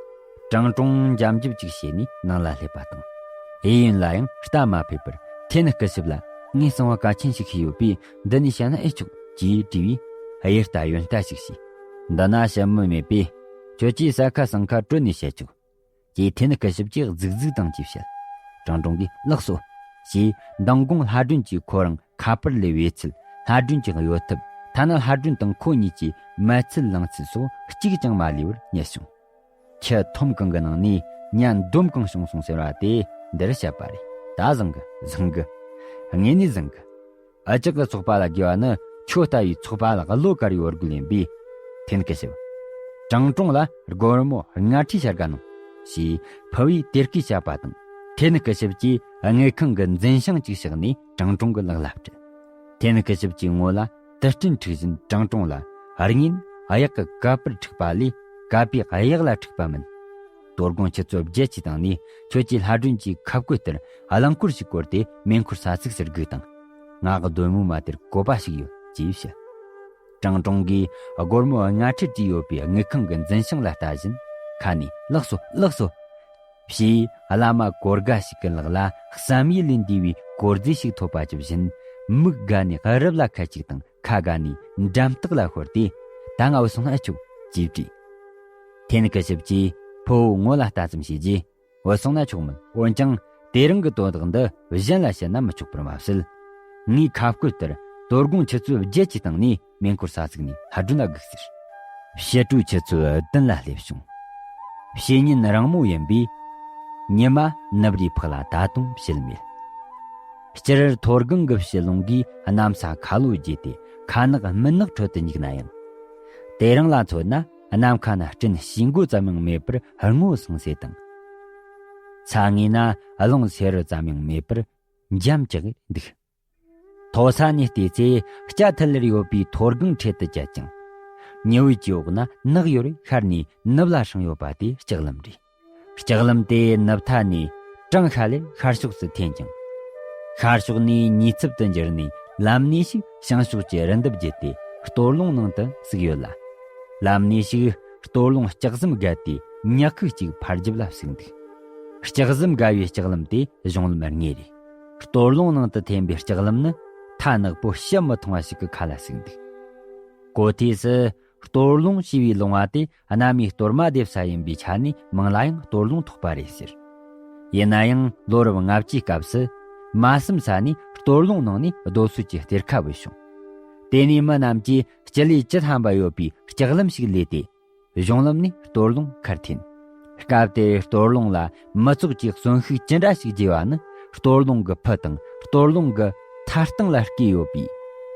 ཀྲང་ཀྲུང་འཇམ་འཇུབ་ཅིག་བྱས་ནས་ནང་ལ་སླེབས་པ་དང་། གཡས་གཡོན་ལ་ཡང་ལྟ་མ་ཕོད་པར་ཐེན་སྐུ་ཞབས་ལ། ངས་གསང་བ་གལ་ཆེན་ཞིག་ཤེས་ཡོད་པས་འདི་ནས་བཤད་ན་ཨེ་ཆོག་ཅེས་དྲིས་པས། གཡུ་རྟ་གཡོན་རྟ་ཞིག་བྱས། འདི་ན་བཤད་མི་མེད་པས། ཁྱོད་ཀྱིས་ས་ཁ་སང་ཁ་གྲོལ་ནས་བཤད་ཆོག་ཅེས་ཐེན་སྐུ་ཞབས་ཀྱིས་རྫིག་རྫིག་དང་ཅིག་བཤད། ཀྲང་ཀྲུང་གིས་ལགས་སོ། ཞེས་མདང་དགོང་ལྷ་སྒྲོན་གྱིས་ཁོ་རང་ཁ་པར་ལས་བེད་ཚུལ། ལྷ་སྒྲོན་གྱི་གཡོ་ཐབས། ཐ་ན་ལྷ་སྒྲོན་དང་ཁོ་གཉིས་ཀྱི་མལ་ཚུལ་ལང་ཚུལ་སོགས་གཅིག་ཀྱང་མ་ལུས་པར་ཉན་བྱུང་། ཁྱི་ཐོམ་གང་གི་ནང་ནས་ཉ་འདོམ་གང་བྱུང་སོང་ཟེར་བ་དེ་འདིར་བཤད་པ་རེད། ད་བཟང་གི། བཟང་གི། དངོས་གནས་བཟང་གི། ཨ་ཅག་གི་ཚོགས་པ་ལ་དགེ་བ་ནི་ཁྱོད་ལྟ་བུའི་ཚོགས་པ་ལ་བློ་དཀར་བའི་འོར་རྒུ་ལེན་པས། ཐེན་སྐུ་ཞབས། ཀྲང་ཀྲུང་ལ་སྒོར་མོ་ལྔ་ཁྲིའི་བྱ་དགའ་གནང་། ཞེས་ཕུ་བོས་དེ་སྐད་བཤད་པ་དང་། ཐེན་སྐུ་ཞབས་ཀྱིས་དངུལ་ཁང་གི་འཛིན་བྱང་གཅིག་བཞག་ནས་ཀྲང་ཀྲུང་གི་ལག་ལ་སྤྲད། ཐེན་སྐུ་ཞབས་ཀྱི་ངོ་ལ་དུར་སྐྲན་འཁྲིགས་བཞིན་ཀྲང་ཀྲུང་ལ། རིང་ཡིན་གཡག་གི་ཀ་པར་འཁྲིག་པ་ལས་ཀ་པའི་གཡག་ལ་འཁྲིག་པ་མིན། དོ་དགོང་ཁྱེད་ཚོ་བརྒྱད་ཀྱིས་བཏང་ནས་ཁྱོད་ཀྱིས་ལྷ་སྒྲོན་གྱི་ཁབ་སྐུད་ལྟར་རླངས་འཁོར་ཞིག་བསྐོར་ཏེ་མེ་འཁོར་ས་ཚིགས་སུ་སྒུག་དང་། ང་གི་སྡོད་མོ་མ་དེར་བཀོད་པ་ཞིག་ཡོད་ཅེས་བཤད། ཀྲང་ཀྲུང་གིས་སྒོར་མོ་ལྔ་ཁྲི་བྲིས་ཡོད་པའི་དངུལ་ཁང་གི་འཛིན་བྱང་ལ་ལྟ་བཞིན་ཁ་ནས་ལགས་སོ་ལགས་སོ། ཞེས་བླ་མ་གོར་དགའ་ཞིག་གི་ལག་ལ་བསམ་ཡུལ་ལས་འདས་པའི་གོར་རྫས་ཤིག་ཐོབ་པ་ཇི་བཞིན་མིག་དགའ་ནས་རབ་ལ་ཁད་ཅིག་དང་། ཁ་དགའ་ནས་འགྲམ་ལྟག་ལ་ཤོར་ཏེ། ད་ང་བུད་སོང་ན་ཨེ་ཆོག་ཅེས་དྲིས། ཐེན་སྐུ་ཞབས་ཀྱིས་ཕུ་བོའི་ངོ་ལ་ལྟ་ཙམ་བྱས་རྗེས། བུད་སོང་ན་ཆོག་མོད། འོན་ཀྱང་དེ་རིང་གི་དོན་དག་འདི་གཞན་ལ་བཤད་ན་མི་ཆོག་པར་མ་ཟད། ངའི་ཁ་བཀོད་ལྟར་དོ་དགོང་ཁྱེད་ཚོའི་བརྒྱད་ཀྱི་སྟེང་ནས་མེ་འཁོར་ས་ཚིགས་ནས་ལྷ་སྒྲོན་ལ་སྒུག་ཟེར། ཕྱི་དྲོ་ཁྱེད་ཚོའི་མདུན་ལ་སླེབས་བྱུང་། བཤེས་གཉེན་རིང་མོ་ཡིན་པས། ཉི་མ་ནུབ་རིའི་ཕག་ལ་ད་དུང་བྱེད་མེད། སྤྱིར་མཐོ་སྒང་གི་བྱེ་རླུང་གིས་གནམ་ས་ཁ་ལོ་བརྒྱུས་ཏེ་ཁ་ནག་སྨུན་ནག་ཁྲོད་དུ་འཇུག་ན་ཡང་། དེ་རིང་ལ་མཚོན་ན་གནམ་ཁ་ན་སྤྲིན་ཞིག་མགོ་ཙམ་ཡང་མེད་པར་སྔོ་སངས་སེ་དང་། ས་ངོས་ན་རླུང་སེར་རོ་ཙམ་ཡང་མེད་པར་འཇམ་ཅིག་འདུག་མཐོ་ས་ནས་བལྟས་ཚེ་སྐྱ་ཐལ་ལེར་ཡོད་པའི་མཐོ་སྒང་འཕྲེད་དུ་བཅད་ཀྱང་། ཉི་འོད་ཀྱི་འོག་ན་ནག་ཡོར་ཤར་ནས་ནུབ་ལ་ཧྲེང་ཡོད་པ་དེ་ལྕགས་ལམ་རེད། ལྕགས་ལམ་དེ་ནུབ་མཐའ་ནས་གྲང་ཤ་ལེར་ཤར་ཕྱོགས་སུ་འཐེན་ཅིང་། ཤར་ཕྱོགས་ནས་ཉེ་ཚབ་ཏུ་འགྱུར་ནས་ལམ་ནས་ཤིག་བྱང་ཕྱོགས་ཀྱི་རི་འདབས་བརྒྱུད་དེ་སྟོད་ལུང་ནང་དུ་ཟུག་ཡོད་ལ། ལམ་ནས་ཤིག་སྟོད་ལུང་ལྕགས་ཟམ་བརྒལ་ཏེ་ཉག་ཁུག་ཅིག་ཕར་རྒྱབ་ལ་ཟུག་འདུག་ལྕགས་ཟམ་བརྒལ་བའི་ལྕགས་ལམ་དེ་གཞུང་ལམ་ལྔ་རེད། སྟོད་ལུང་ནང་དུ་འཐེན་པའི་ལྕགས་ལམ་ནི་མཐའ་ནག་པོ་བཤད་མི་ཐུབ་པ་ཞིག་གི་ཁ་ལ་ཟུག་འདུག་གོ་ཐོས་སུ་སྟོད་ལུང་ཞེས་པའི་ལུང་བ་དེ་གནའ་མིའི་གཏོར་མ་འདེབས་ས་ཡིན་པའི་ཆ་ནས་མིང་ལ་ཡང་སྟོད་ལུང་ཐོགས་པ་རེད་ཟེར། ཡིན་ན་ཡང་ལོ་རབས་ལྔ་བཅུའི་སྐབས་སུ་མ་བསམ་ས་ནས་སྟོད་ལུང་ནང་ནས་རྡོ་སོལ་གྱི་གཏེར་ཁ་བུད་བྱུང་། དེ་ནས་མི་རྣམས་ཀྱིས་སྤྱི་ལེ་བཅུ་ཐམ་པ་ཡོད་པའི་ལྕགས་ལམ་ཞིག་ལས་ཏེ། གཞུང་ལམ་ནས་སྟོད་ལུང་ཁར་འཐེན། སྐབས་དེར་སྟོད་ལུང་ལ་མི་ཚོགས་ཀྱིས་གསོན་ཤུགས་ཅི་འདྲ་ཞིག་རྒྱས་པ་ནི་སྟོད་ལུང་གི་ཕུ་དང་སྟོད་ལུང་གི་མཐའ་སྟེང་ལ་བརྐོས་ཡོད་པའི་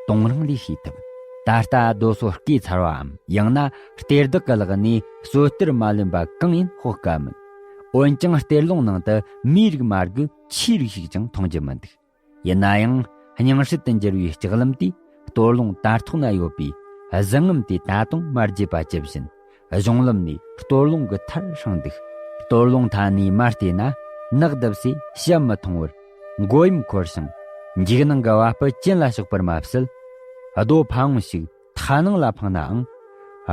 དོང་རིང་ལས་ཤེས་ཐུབ། ད་ལྟ་རྡོ་སོལ་བརྐོས་ཚར་བའམ་ཡང་ན་གཏེར་བདག་གི་ལག་ནས་སོལ་གཏེར་མ་ལོན་པ་གང་ཡིན་དཔོག་དཀའ་མོད། འོན་ཀྱང་གཏེར་ལུང་ནང་དུ་མིའི་རིགས་མ་དགོས་ཆུའི་རིགས་ཤིག་ཀྱང་མཐོང་རྒྱུ་མི་འདུག་ཡིན་ན་ཡང་ སྙིང་སྲིད་དུ་འགྱུར་བའི་ལྕགས་ལམ་དེ། སྟོད་ལུང་དར་ཐོག་ན་ཡོད་པའི་གཟི་རྔམ་དེ་ད་དུང་མ་བརྗེད་པ་ཇི་བཞིན། གཞུང་ལམ་ནས་སྟོད་ལུང་གི་མཐར་ཧྲེང་འདུག་སྟོད་ལུང་མཐའ་ནས་མར་བལྟས་ན། ནགས་རྡིབ་སའི་ཞབས་མི་མཐོང་བར། མགོ་གཡོན་འཁོར་ཞིང་། འཇིགས་སྣང་གི་བ་སྤུ་གྱེན་ལ་ཕྱོགས་པར་མ་ཟད། རྡོ་ཕ་བོང་ཞིག་མཐའ་ནང་ལ་འཕངས་ནའང་།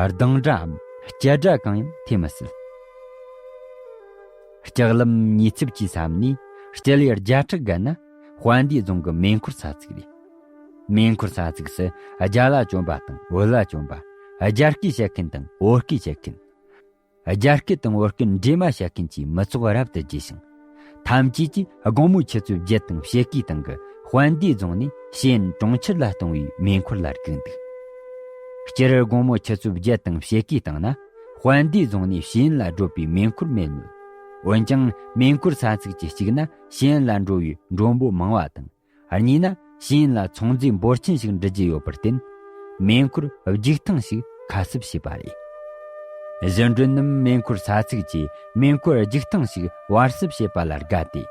ལྡིང་སྒྲའམ་སྐྱེལ་སྒྲ་གང་ཡང་ཐོས་མི་སྲིད། ལྕགས་ལམ་ཉེ་ཚབ་ཀྱི་མཚམས་ནས་སྤྱི་ལེ་བརྒྱ་ཕྲག་བརྒལ་ན། དཔལ་ལྡན་རྫོང་གི་མེ་འཁོར་ས་ཚིགས་རེད། མེ་འཁོར་ས་ཚིགས་སུ་རྒྱ་ལ་བྱོན་པ་དང་བོད་ལ་བྱོན་པ། རྒྱ་སྐད་བཤད་མཁན་དང་བོད་སྐད་བཤད་མཁན། རྒྱ་སྐད་དང་བོད་སྐད་འདྲེས་མ་བཤད་མཁན་གྱི་མི་ཚོགས་རབ་ཏུ་རྒྱས་ཤིང་། ཐམས་ཅད་ཀྱིས་དགོང་མོའི་ཆུ་ཚོད་བརྒྱད་དང་ཕྱེད་ཀའི་སྟེང་གི་དཔལ་ལྡན་རྫོང་ནས་ཞེ་ཡན་གྲོང་ཁྱེར་ལ་གཏོང་བའི་མེ་འཁོར་ལ་སྒུག་འདུག་སྤྱིར་དགོང་མོ་ཆུ་ཚོད་བརྒྱད་དང་ཕྱེད་ཀའི་སྟེང་ན་དཔལ་ལྡན་རྫོང་ནས་ཞེ་ཡན་ལ་བགྲོད་པའི་མེ་འཁོར་མེད་མོད། འོན་ཀྱང་མེ་འཁོར་ས་ཚིགས་ཀྱི་གཅིག་ན་ཞེ་ཡན་ལ་འགྲོ་བའི་མགྲོན་པོ་མང་བ་དང་། གཉིས་ན་ཞེ་ཡན་ལ་ཚོང་རྫས་འབོར་ཆེན་ཞིག་འགྲུལ་གྱི་ཡོད་པར་བརྟེན། མེ་འཁོར་རྒྱུག་ཐེངས་ཤིག་ཁ་གསབ་བྱས་པ་རེད། གཞུང་མགྲོན་རྣམས་མེ་འཁོར་ས་ཚིགས་ཀྱིས་མེ་འཁོར་རྒྱུག་ཐེངས་ཤིག་བར་གསབ་བྱས་པ་ལ་དགའ་སྟེ།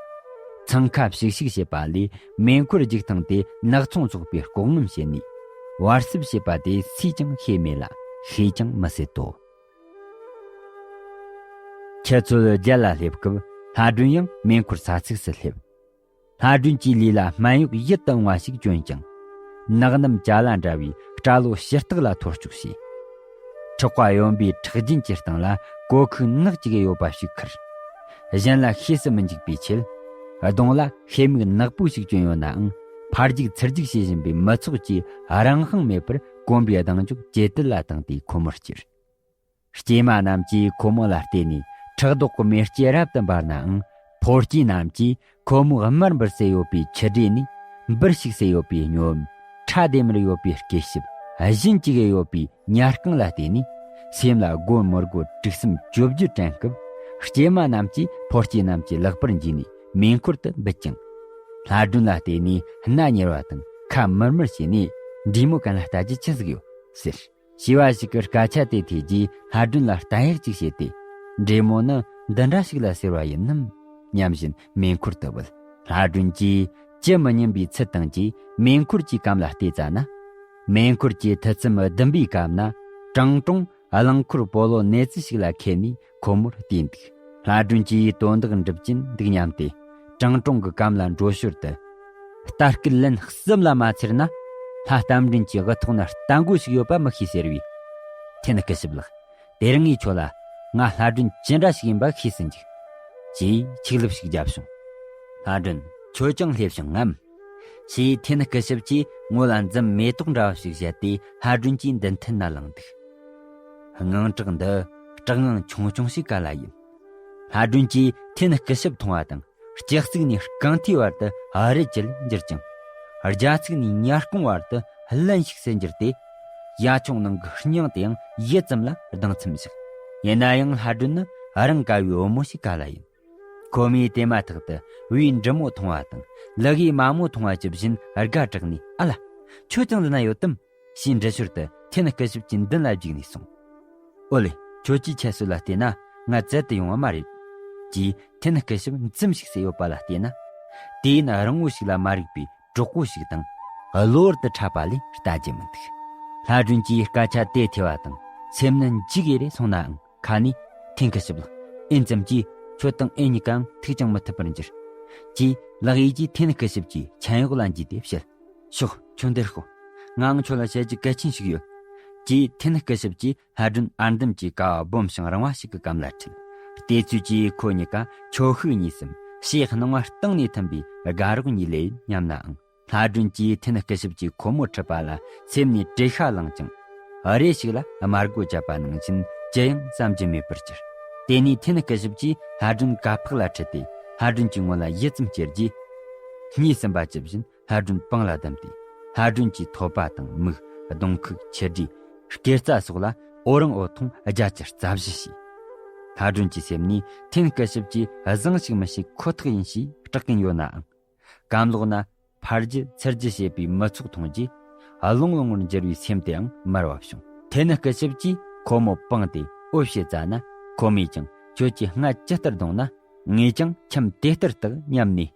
འཚང་ཁ་ཤིག་ཤིག་བྱེད་པ་ལས་མེ་འཁོར་རྒྱུག་ཐེངས་དེ་ནག་ཚོང་ཚོགས་པས་ལྐོག་ངོམ་བྱས་ནས། བར་གསབ་བྱས་པ་དེ་སུས་ཀྱང་ཤེས་མེད་ལ་ཤེས་ཀྱང་མི་སྲིད་དོ། ཆུ་ཚོད་བརྒྱད་ལ་སླེབས་སྐབས་ལྷ་སྒྲོན་ཡང་མེ་འཁོར་ས་ཚིགས་སུ་སླེབས། ལྷ་སྒྲོན་གྱི་ལུས་ལ་སྨན་གཡོག་ཡིད་དུ་འོང་བ་ཞིག་གྱོན་ཅིང་། ནགས་གནམ་ཅ་ལ་འདྲ་བའི་སྐྲ་ལོ་ཕྱི་ལྟག་ལ་ཐོར་བཅུག་བྱས། ཁྲག་པ་གཡོན་པའི་ཁྲག་རྒྱུན་གྱི་སྟེང་ལ་གོ་ཁུག་ནག་ཅིག་ཡོད་པ་ཞིག་ཁུར། གཞན་ལ་ཤེས་སུ་མི་འཇུག་པའི་ཆེད། གདོང་ལ་ཤེལ་མིག་ནག་པོ་ཞིག་གྱོན་ཡོད་ནའང་། ཕར་རྒྱུག་ཚུར་རྒྱུག་བྱེད་བཞིན་པའི་མི་ཚོགས་ཀྱིས་རང་དབང་མེད་པར་གོམ་པའི་གདེང་འཇོག་ཇེ་དལ་ལ་བཏང་སྟེ་ཁོ་མོར་བསྐྱུར། སྐྱེས་མ་རྣམས་ཀྱིས་ཁོ་མོ་ལ་བལྟས་ནས་ཕྲག་དོག་གི་མེ་ལྕེ་རབ་ཏུ་འབར་ནའང་། ཕོ་སྐྱེས་རྣམས་ཀྱིས་ཁོ་མོའི་དམར་འབུར་ཟེར་ཡོད་པའི་ཆུ་དྲོད་ནས་འབུར་ཞིག་ཟེར་ཡོད་པའི་སྨྱོ་ཧམ། ཁྲ་ལྡེམ་མར་ཡོད་པའི་སྐད་ཞིབ། བཞིན་ཅིག་ཡོད་པའི་ཉ་རྐང་ལ་བལྟས་ནས། སེམས་ལ་སྒོར་མི་སྒོར་དྲུག་སེམས་བཅོ་བརྒྱད་དྲན་སྐབས། སྐྱེས་མ་རྣམས་ཀྱིས་ཕོ་སྐྱེས་རྣམས་ཀྱི་ལག་པར་འཇུས་ནས་མེ་འཁོར་དུ་འབུད་ཅིང་། ལྷ་སྒྲོན་ལ་བལྟས་ནས་སྣ་གཉེར་བ་དང་ཁ་མུར་མུར་བྱས་ནས། འདྲེ་མོ་གན་ལ་ལྟ་རྒྱུ་ཅི་ཟིག་ཡོད་ཟེར། བྱིས་པ་ཞིག་གིས་སྐད་ཆ་དེ་ཐོས་རྗེས་ལྷ་སྒྲོན་ལ་བསྟན་གཡོག་ཅིག་བྱས་ཏེ། འདྲེ་མོ་ནི་འདི་འདྲ་ཞིག་ལ་ཟེར་བ་ཡིན་ནམ་སྙམ་བཞིན་མེ་འཁོར་དུ་བུད། ལྷ་སྒྲོན་གྱིས་ཅི་མི་སྙམ་པའི་ཚུལ་བཏང་རྗེས་མེ་འཁོར་གྱི་གམ་ལ་བལྟས་ཙ་ན། མེ་འཁོར་གྱི་མཐུ་རྩེ་མོ་ལྡུམ་པའི་གམ་ན་ཀྲང་ཀྲུང་རླངས་འཁོར་སྤོ་ལོ་ནེ་ཙི་ཞིག་ལ་ཁད་ནས་ཁོ་མོར་བལྟས་འདུག་ལྷ་སྒྲོན་གྱིས་དོན་དག་འགྲུབ་ཀྱིན་འདུག་སྙམ་སྟེ། ཀྲང་ཀྲུང་གི་གམ་ལ་འགྲོ་ཞོར་དུ། རྟ་སྐད་ལན་གསུམ་ལ་མ་ཚེར་ན། ལྷ་རྟ་མགྲིན་གྱི་དབུ་ཐོག་ན་རྟ་མགོ་ཞིག་ཡོད་པ་མི་ཤེས་ཟེར་བས། ཐེན་སྐུ་ཞབས་ལགས། དེ་རིང་ངས་ཁྱོད་ལ་ང་ལྷ་སྒྲོན་ཅི་འདྲ་ཞིག་ཡིན་པ་ཤེས་སུ་འཇུག་ཅེས་ཆིག་ལབ་ཞིག་བརྒྱབ་བྱུང་། ལྷ་སྒྲོན། ཁྱོད་ཀྱང་སླེབས་བྱུང་ངམ། ཞེས་ཐེན་སྐུ་ཞབས་ཀྱིས་ངོ་ལ་འཛུམ་མེ་ཏོག་འདྲ་བ་ཞིག་བཞད་དེ་ལྷ་སྒྲོན་གྱི་མདུན་ཐད་ན་ལངས་འདུག་དངངས་སྐྲག་འདི་སྐྲག་དངངས་ཆུང་ཆུང་ཞིག་ག་ལ་ཡིན། ལྷ་སྒྲོན་གྱིས་ཐེན་སྐུ་ཞབས་མཐོང་བ་དང་། ལྕགས་ཚིགས་ནས་རྐང་མཐིལ་བར་དུ་རེ་ཅིལ་འགྱུར་ཅིང་། རྒྱ་ཚིགས་ནས་ཉ་རྐང་བར་དུ་ལན་ཞིག་སེ་འགྱུར་ཏེ། ཡ་ཆུང་ནང་གི་སྙིང་དེའང་ཡིད་ཙམ་ལ་ལྡང་མཚམས་བཞག་ཡིན་ན་ཡང་ལྷ་སྒྲོན་ནི་རང་དགའ་བའི་བུ་མོ་ཞིག་ག་ལ་ཡིན། ཁོ་མོས་དེ་མ་ཐག་ཏུ་བུའི་འབྲི་མོ་མཐོང་བ་དང་ལག་གཡས་མ་མོ་མཐོང་བ་ཇི་བཞིན་དགའ་དྲགས་ནས། ཨ་ལ། ཁྱོད་ཀྱང་འདི་ན་ཡོད་དམ། ཞེས་འདྲི་ཞོར་དུ་ཐེན་སྐུ་ཞབས་ཀྱི་མདུན་ལ་བརྒྱུགས་ནས་གསུངས། ཨོ་ལེ། ཁྱོད་ཀྱིས་ཁྱད་གསོད་ལ་བལྟས་ན་ང་བཙལ་དུ་ཡོང་བ་མ་རེད། ཅེས་ཐེན་སྐུ་ཞབས་འཛུམ་ཞིག་བསྲེས་ཡོད་པ་ལ་བལྟས་ན། དུས་ཡུན་རིང་བོ་ཞིག་ལ་མ་རིག་པའི་གྲོགས་པོ་ཞིག་དང་གློ་བུར་དུ་འཕྲད་པ་ལས་ལྟ་རྒྱུ་མི་འདུག་ལྷ་སྒྲོན་གྱིས་སྐད་ཆ་དེ་ཐོས་པ་དང་སེམས་ནི་འཇིགས་ཡེ་རེ་སོང་ནའང་། ཁ་ནས། ཐེན་སྐུ་ཞབས་ལགས། ཨེན་ཙམ་གྱིས་ཁྱོད་དང་ཨེ་གཉིས་ཀའང་ཐུག་ཀྱང་མི་ཐུབ་པར་འགྱུར། ཅེས་ལག་གཡས་ཀྱིས་ཐེན་སྐུ་ཞབས་ཀྱི་མཆན་འོག་ལ་འཇུས་ཏེ་བཤད། ཤོག་ཁྱོད་འདིར་ཤོག་ངའང་ཁྱོད་ལ་བཤད་རྒྱུ་གལ་ཆེན་ཞིག་ཡོད། ཅེས་ཐེན་སྐུ་ཞབས་ཀྱིས་ལྷ་སྒྲོན་ཨར་འདམ་གྱི་ཀ་བ་སྦོམ་ཞིང་རིང་བ་ཞིག་གི་གམ་ལ་ཁྲིད། བལྟས་ཚོད་ཀྱིས་ཁོ་གཉིས་ཀ་ཁྱོ་ཤུག་གཉིས་སམ་ཕྱིའི་སྣང་བ་གཏིང་ནས་ཐིམ་པའི་དགའ་རོགས་གཉིས་ལས་ཡིན་སྙམ་ནའང་། ལྷ་སྒྲོན་གྱིས་ཐེན་སྐུ་ཞབས་ཀྱིས་ཁོ་མོ་ཁྲིད་པ་ལ་སེམས་ནས་བྲེལ་ཤ་ལངས་ཀྱང་། རེ་ཞིག་ལ་དམར་མགོ་བརྒྱབ་པ་ནང་བཞིན་ཅི་ཡང་བསམ་རྒྱུ་མེད་པར་གྱུར། དེ་ནས་ཐེན་སྐུ་ཞབས་ཀྱིས་ལྷ་སྒྲོན་ཀ་ཕག་ལ་ཁྲིད་དེ་ལྷ་སྒྲོན་གྱི་ངོ་ལ་ཡིད་ཙམ་ཅེར་རྗེས། གཉིད་སིམ་པ་ཇི་བཞིན་ལྷ་སྒྲོན་པང་ལ་བསྡམས་ཏེ། ལྷ་སྒྲོན་གྱི་ཐོད་པ་དང་མིག་གདོང་ཁུག་མཆུ་སྒྲོས། སྐེ་རྩ་སོགས་ལ་འོ་རང་འོ་འཐུང་བརྒྱ་ཆ་རྩ་བཞི་བྱས། ལྷ་སྒྲོན་གྱི་སེམས་ནས་ཐེན་སྐུ་ཞབས་ཀྱིས་བཟང་ཞིག་མི་ཤེས་ཁོ་ཐག་ཡིན་ཞེས་སྐྲག་གིན་ཡོད་ནའང་། གམ་ལོགས་ན་ཕར་རྒྱུ་ཚུར་རྒྱུ་བྱེད་པའི་མི་ཚོགས་མཐོང་རྗེས། བློང་བློང་བར་འགྱུར་བའི་སེམས་དེའང་མར་བབས་བྱུང་། ཐེན་སྐུ་ཞབས་ཀྱིས་ཁོ་མོ་པང་དེ་འོ་བྱེད་ཙ་ན། ཁོ་མོས་ཀྱང་ཁྱོད་ཀྱི་སྔ་ཇི་ལྟར་གདུང་ན། ངས་ཀྱང་ཁྱིམ་དེ་ལྟར་བཏགས་སྙམ་ནས།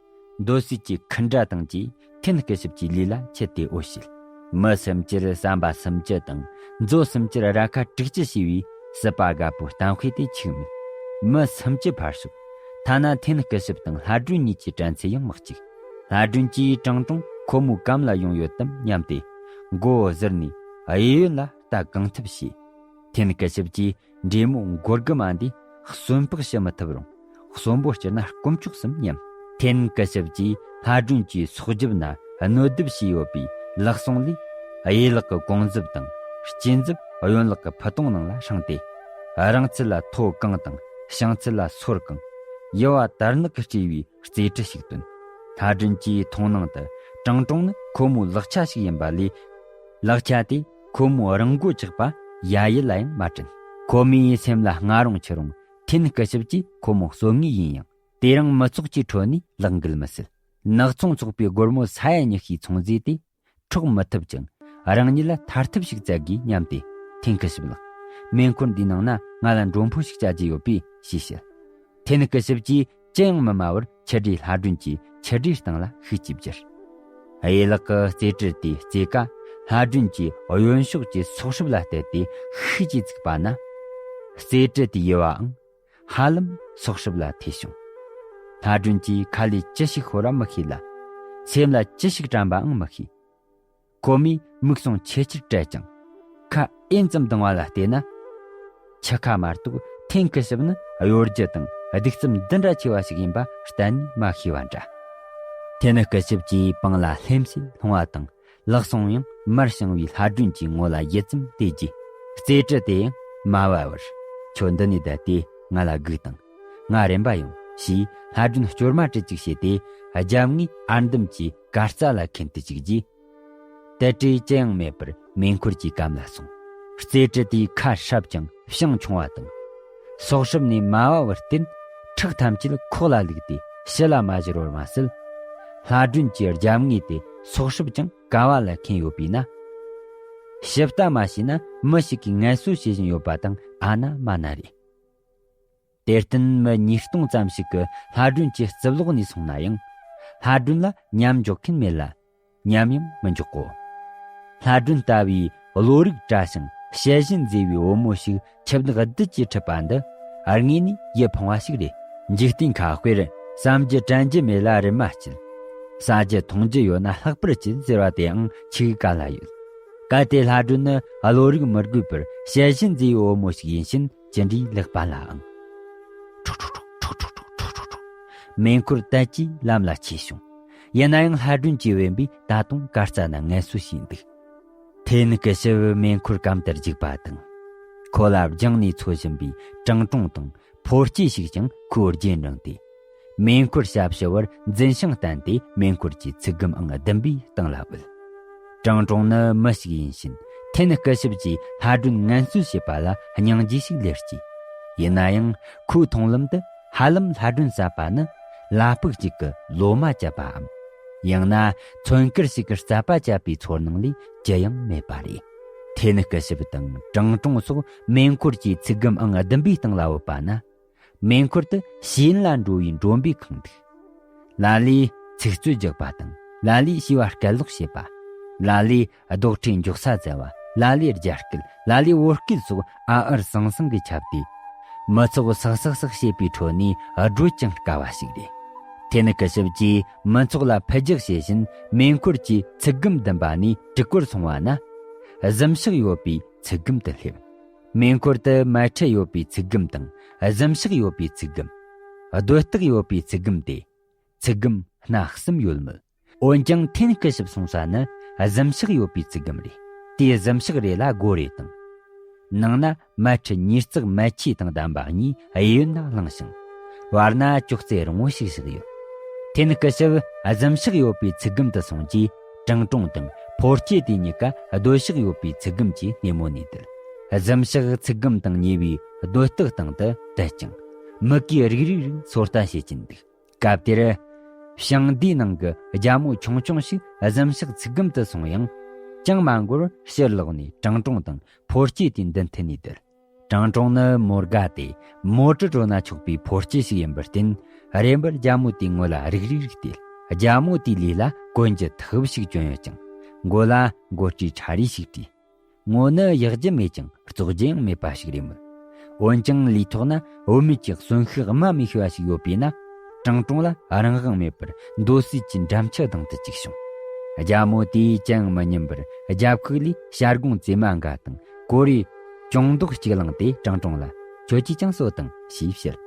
འདོད་སྲེད་ཀྱི་འཁུན་སྒྲ་དང་བཅས་ ཐེན་སྐུ་ཞབས་ཀྱི་ལུས་ལ་ཁྱེར་ཏེ་འོ་བྱས། མི་སུམ་ཅུར་ཟམ་པ་སུམ་ཅུ་དང་མཛོ་སུམ་ཅུར་ར་ཁ་དྲུག་ཅུ་ཞེས་པའི་སྲིད་པ་རྒད་པོའི་གཏམ་དཔེ་དེ་འཆུག་མེད། མི་སུམ་ཅུ་ཕར་ཞོག་ཐ་ན་ཐེན་སྐུ་ཞབས་དང་ལྷ་སྒྲོན་གཉིས་ཀྱི་དྲན་ཚད་ཡང་མི་གཅིག་ལྷ་སྒྲོན་གྱིས་ཀྲང་ཀྲུང་ཁོ་མོའི་གམ་ལ་ཡོང་ཡོད་དམ་སྙམ་སྟེ། མགོ་བོ་ཟུར་ནས་གཡས་གཡོན་ལ་ལྟ་གང་ཐུབ་བྱས། ཐེན་སྐུ་ཞབས་ཀྱིས་འདྲེ་མོ་མགོ་དགུ་མ་འདིས་གསོན་པོ་བྱེད་མི་ཐུབ་རུང་གསོན་པོ་བསྐྱུར་ན་དཀོན་མཆོག་གསུམ་སྙམ། ཐེན་སྐུ་ཞབས་ཀྱིས་ལྷ་སྒྲོན་གྱི་སྲོག་རྒྱབ་ན་གནོད་སྡུད་བྱས་ཡོད་པའི་ལག་ཟུང་ལས། གཡས་ལག་གི་གོང་ཟིབ་དང་། སྐྱིན་ཟིབ་གཡོན་ལག་གི་ཕུ་དུང་ནང་ལ་ཧྲེང་སྟེ། རིང་ཚད་ལ་ཐོ་གང་དང་། ཞང་ཚད་ལ་སོར་གང་། ཡུ་བ་དར་ནག་གིས་སྤྲས་པའི་རྩེ་གྲི་ཞིག་བཏོན། ལྷ་སྒྲོན་གྱི་མཐོང་སྣང་དུ་ཀྲང་ཀྲུང་ནི་ཁོ་མོའི་ལག་ཆ་ཞིག་ཡིན་པ་ལས། ལག་ཆ་དེ་ཁོ་མོའི་རང་མགོ་ཆག་པ་ཡ་ཡི་ལ་ཡང་མ་དྲན། ཁོ་མོའི་སེམས་ལ་སྔ་རུང་ཕྱི་རུང་ཐེན་སྐུ་ཞབས་ཀྱིས་ཁོ་མོ་གསོད་ངེས་ཡིན་ཡང་། དེ་རིང་མི་ཚོགས་ཀྱི་ཁྲོད་ནས་ལག་འགུལ་མི་སྲིད། ནག་ཚོང་ཚོགས་པའི་སྒོར་མོ་ས་ཡ་ཉི་ཤུའི་ཚོང་རྫས་དེ་འཕྲོག་མི་ཐུབ་ཅིང་། རང་ཉིད་ལ་ཐར་ཐབས་ཤིག་བཙལ་དགོས་སྙམ་སྟེ། ཐེན་སྐུ་ཞབས་ལགས། མེ་འཁོར་འདིའི་ནང་ན་ང་ལ་མགྲོན་པོ་ཞིག་བཅའ་རྒྱུ་ཡོད་པས་ཞེས་བཤད། ཐེན་སྐུ་ཞབས་ཀྱིས་ཅི་ཡང་མི་སྨྲ་བར་ཆུ་དྲིས་ལྷ་སྒྲོན་གྱི་ཆུ་དྲིས་སྟེང་ལ་ཤུགས་ཀྱིས་བསྒྱུར། གཡས་ལག་གི་རྩེ་གྲི་དེའི་རྩེ་ཀ་ལྷ་སྒྲོན་གྱི་གཡོན་ཕྱོགས་ཀྱི་སོག་སྲབ་ལ་གཏད་དེ་ཤུགས་ཀྱིས་བཙུགས་པ་ན། རྩེ་གྲི་དེའི་དབྱེ་བའང་ཧ་ལམ་སོག་སྲབ་ལ་ཐེ་བྱུང་། ལྷ་སྒྲོན་གྱིས་ཁ་ལས་ཅི་ཞིག་ཤོར་བ་མི་ཤེས་ལ། སེམས་ལ་ཅི་ཞིག་དྲན་པའང་མི་ཤེས། ཁོ་མོས་མིག་ཟུང་ཆེས་ཆེར་བགྲད་ཅིང་། ཁ་ཨེན་ཙམ་གདངས་པ་ལ་བལྟས་ན། ཆུ་ཁ་མ་གཏོགས་ཐེན་སྐུ་ཞབས་ནི་གཡོ་སྒྱུ་དང་གདུག་རྩུབ་འདི་འདྲ་ཆེ་བ་ཞིག་ཡིན་པ་གཏན་ནས་མ་ཤེས་པ་འདྲ། ཐེན་སྐུ་ཞབས་ཀྱི་པང་ལ་ལྷེམ་སེ་ལྷུང་བ་དང་། ལག་ཟུང་ཡང་མར་བྱིང་བའི་ལྷ་སྒྲོན་གྱི་ངོ་ལ་ཡིད་ཙམ་བལྟས་རྗེས། རྩེ་གྲི་དེ་ཡང་དམའ་བ་བར། ཁྱོད་འདི་ནས་བསྡད་དེ་ང་ལ་སྒུག་དང་། ང་རན་པ་ཡོང་ཞེས་ལྷ་སྒྲོན་སྐྱོར་མ་དྲི་གཅིག་བྱས་ཏེ། རྒྱབ་ངའི་ཨར་འདམ་གྱི་གར་རྩ་ལ་འཁེན་དུ་བཅུག་རྗེས། དལ་བྲེལ་ཅི་ཡང་མེད་པར་མེ་འཁོར་གྱི་གམ་ལ་སོང་། རྩེ་གྲི་དེའི་ཁ་སྲབ་ཅིང་བྱང་ཆུང་བ་དང་། སོག་སྲབ་ནས་དམའ་བ་བར་བརྟེན། ཁྲག་ཐམས་ཅད་ཁོག་ལ་བླུགས་ཏེ་ཕྱི་ལ་མ་བཞུར་བར་མ་ཟད། ལྷ་སྒྲོན་གྱི་རྒྱབ་ངོས་དེ་སོག་སྲབ་ཅིང་ག་བ་ལ་འཁེན་ཡོད་པས་ན། ཞིབ་ལྟ་མ་བྱས་ན་མི་ཞིག་གིས་ངལ་གསོ་བྱེད་བཞིན་ཡོད་པ་དང་ཨ་ན་མ་ན་རེད། དེར་བརྟེན་མི་ཉིས་སྟོང་ཙམ་ཞིག་གིས་ལྷ་སྒྲོན་གྱི་རྩིབ་ལོགས་ནས་སོང་ན་ཡང་། ལྷ་སྒྲོན་ལ་མཉམ་འཇོག་མཁན་མེད་ལ། མཉམ་ཡང་མི་འཇོག་གོ། ལྷ་སྒྲོན་ལྟ་བུའི་བློ་རིག་བཀྲ་ཞིང་ཞལ་བཞིན་མཛེས་པའི་བུ་མོ་ཞིག་ཁྱིམ་བདག་བདུད་ཀྱིས་ཁྲིད་པ་འདི་དངོས་ནས་ཡིད་ཕངས་པ་ཞིག་རེད། འཇིག་རྟེན་ཁ་དཔེར་བསམ་རྒྱུ་དྲན་རྒྱུ་མེད་ལ་རེམ་མ་སྐྱིད། ཟ་རྒྱུ་འཐུང་རྒྱུ་ཡོད་ན་ལྷག་པར་སྐྱིད་ཟེར་བ་དེའང་ཆི་གི་ག་ལ་ཡོད། གལ་ཏེ་ལྷ་སྒྲོན་ནི་བློ་རིག་མི་རྒུད་པར་ཞལ་བཞིན་མཛེས་པའི་བུ་མོ་ཞིག་ཡིན་ཕྱིན་ཅི་འདྲའི་ལེགས་པ་ལའང་། ཁྲོག་ཁྲོག་ཁྲོག་ཁྲོག་ཁྲོག་ཁྲོག་ཁྲོག་ཁྲོག་ཁྲོག་མེ་འཁོར་དལ་གྱིས་ལམ་ལ་ཆས་བྱུང་། ཡིན་ན་ཡང་ལྷ་སྒྲོན་གྱིས་དབེན་པའི་ད་དུང་གར་རྩ་ན་ངལ་གསོ་བྱས་འདུག་ཐེ་ནི་སྐུ་ཞབས་མེ་འཁོར་གམ་དུ་རྒྱུག་པ་དང་། ཁོ་ལ་རྒྱང་ནས་འཚོ་བཞིན་པའི་ཀྲང་ཀྲུང་དང་ཕོ་སྐྱེས་ཤིག་ཀྱང་ཁོའི་རྗེས་འབྲངས་ཏེ། མེ་འཁོར་ཞབས་ཕྱི་བར་འཛིན་ཞིང་བསྟན་ཏེ་མེ་འཁོར་གྱི་ཚིག་སྒམ་ཨང་བདུན་པའི་སྟེང་ལ་བུད། ཀྲང་ཀྲུང་ནི་མི་ཞིག་ཡིན་ཕྱིན་ཐེ་ནི་སྐུ་ཞབས་ཀྱིས་ལྷ་སྒྲོན་ངལ་གསོ་བྱེད་པ་ལ་སྙིང་རྗེ་ཞིག་སླེབས་ཀྱི། ཡིན་ན་ཡང་ཁོའི་མཐོང་ལམ་དུ་ཧ་ལམ་ལྷ་སྒྲོན་ཟ་པ་ནི་ལ་ཕུག་ཅིག་གི་ལོ་མ་བཅད་པའམ། ཡང་ན་མཚོན་དཀར་ཞིག་གི་རྩད་པ་བཅད་པའི་ཚོར་སྣང་ལས་ཅི་ཡང་མེད་པ་རེད། ཐེ་ནི་སྐུ་ཞབས་དང་ཀྲང་ཀྲུང་སོགས་མེ་འཁོར་གྱི་ཚིག་སྒམ་ཨང་བདུན་པའི་སྟེང་ལ་བུད་པ་ན། མེ་འཁོར་དུ་ཤེས་ཡོན་ལ་འགྲོ་བའི་མགྲོན་པོས་ཁེངས་འདུག་ལ་ལས་ཚིག་རྩོད་རྒྱག་པ་དང་ལ་ལས་བྱིས་པ་སྐད་ལོག་བྱེད་པ། ལ་ལས་རྡོག་ཁྲེས་མགྱོགས་ས་བཙལ་བ། ལ་ལས་རྒྱ་སྐད། ལ་ལས་བོད་སྐད་སོགས་ཨ་ཨར་ཟང་ཟང་གིས་ཁྱབ་སྟེ། མི་ཚོགས་སག་སག་སག་བྱེད་པའི་ཁྲོད་ནས་བགྲོད་ཀྱང་དཀའ་བ་ཞིག་རེད། ཐེ་ནི་སྐུ་ཞབས་ཀྱིས་མི་ཚོགས་ལ་ཕུ་རྒྱག་བྱེད་བཞིན་མེ་འཁོར་གྱི་ཚིག་སྒམ་བདུན་པ་ནས་དྲུག་པར་སོང་བ་ན། གཟིམ་ཤག་ཡོད་པའི་ཚིག་སྒམ་དུ་སླེབས། མེ་འཁོར་དུ་མལ་ཁྲི་ཡོད་པའི་ཚིག་སྒམ་དང་གཟིམ་ཤག་ཡོད་པའི་ཚིག་སྒམ། སྡོད་སྟེགས་ཡོད་པའི་ཚིག་སྒམ་སྟེ། ཚིག་སྒམ་སྣ་གསུམ་ཡོད་མོད། འོན་ཀྱང་ཐེ་ནི་སྐུ་ཞབས་སོང་ས་ནི་གཟིམ་ཤག་ཡོད་པའི་ཚིག་སྒམ་རེད། དེའི་གཟིམ་ཤག་རེ་ལ་སྒོ་རེ་དང་། ནང་ན་མལ་ཁྲི་ཉིས་བརྩེགས་མལ་ཆས་དང་ལྡན་པ་གཉིས་གཡས་གཡོན་ན་བསླངས་ཤིང་། བར་ན་ཅོག་ཙེ་རིང་བོ་ཞིག་བཞག་ཡོད། ཐེ་ནི་སྐུ་ཞབས་གཟིམ་ཤག་ཡོད་པའི་ཚིག་སྒམ་དུ་སོང་རྗེས་ཀྲང་ཀྲུང་དང་ཕོ་སྐྱེས་དེ་གཉིས་ཀ་སྡོད་ཤག་ཡོད་པའི་ཚིག་སྒམ་གྱི་སྣེ་མོ་ནས་བསྡད། གཟིམ་ཤག་ཚིག་སྒམ་དང་ཉེ་བའི་སྡོད་སྟེགས་སྟེང་དུ་བསྡད་ཅིང་མིག་གིས་རིག་རིག་རིག་ཚོད་ལྟ་བྱེད་ཀྱིན་འདུག་སྐབས་དེར། བྱང་སྡེའི་ནང་གི་རྒྱ་མོ་ཆུང་ཆུང་ཞིག་གཟིམ་ཤག་ཚིག་སྒམ་དུ་སོང་ཡང་། ཅང་མ་འགོར་ཕྱིར་ལོག་ནས་ཀྲང་ཀྲུང་དང་ཕོ་སྐྱེས་དེའི་མདུན་མཐུད་ནས་བསྡད། ཀྲང་ཀྲུང་ནི་མོ་དགའ་སྟེ་མོ་ཊ་འགྲོ་ན་ཆོག་པའི་ཕོ་སྐྱེས་ཤིག་ཡིན་པར་བརྟེན། རེམ་པར་རྒྱ་མོ་དེའི་ངོ་ལ་རིག་རིག་རིག་བལྟས། རྒྱ་མོ་དེའི་ལུས་ལ་གོན་རྒྱུ་ཐབས་ཤིག་གྱོན་ཡོད་ཅིང་། མགོ་ལ་མགོ་སྤྲོད་ཁྲ་རིས་ཤིག་བྲིས། ངོ་ནི་གཡག་རྒྱུ་མེད་ཀྱང་བཙོག་རྒྱུ་ཡང་མེད་པ་ཞིག་རེད་མོད། འོན་ཀྱང་ལུས་ཐོག་ན་བུད་མེད་ཀྱི་གསོན་ཤུགས་དམའ་མི་ཤི་བ་ཞིག་ཡོད་པས་ན། ཀྲང་ཀྲུང་ལ་རང་དབང་མེད་པར་འདོད་སྲེད་ཀྱི་འགྲམ་ལྕག་ལྡང་དུ་བཅུག་བྱུང་། རྒྱ་མོ་དེས་ཅང་མི་ཉན་པར་རྒྱབ་ཁུག་ལས་བྱ་སྒོང་བཙེ་མ་འགའ་དང་གོ་རེ་གྱོང་རྡོག་གཅིག་བླངས་ཏེ་ཀྲང་ཀྲུང་ལ། ཁྱོད་ཀྱིས་ཀྱང་གསོད་དང་ཞེས་བཤད།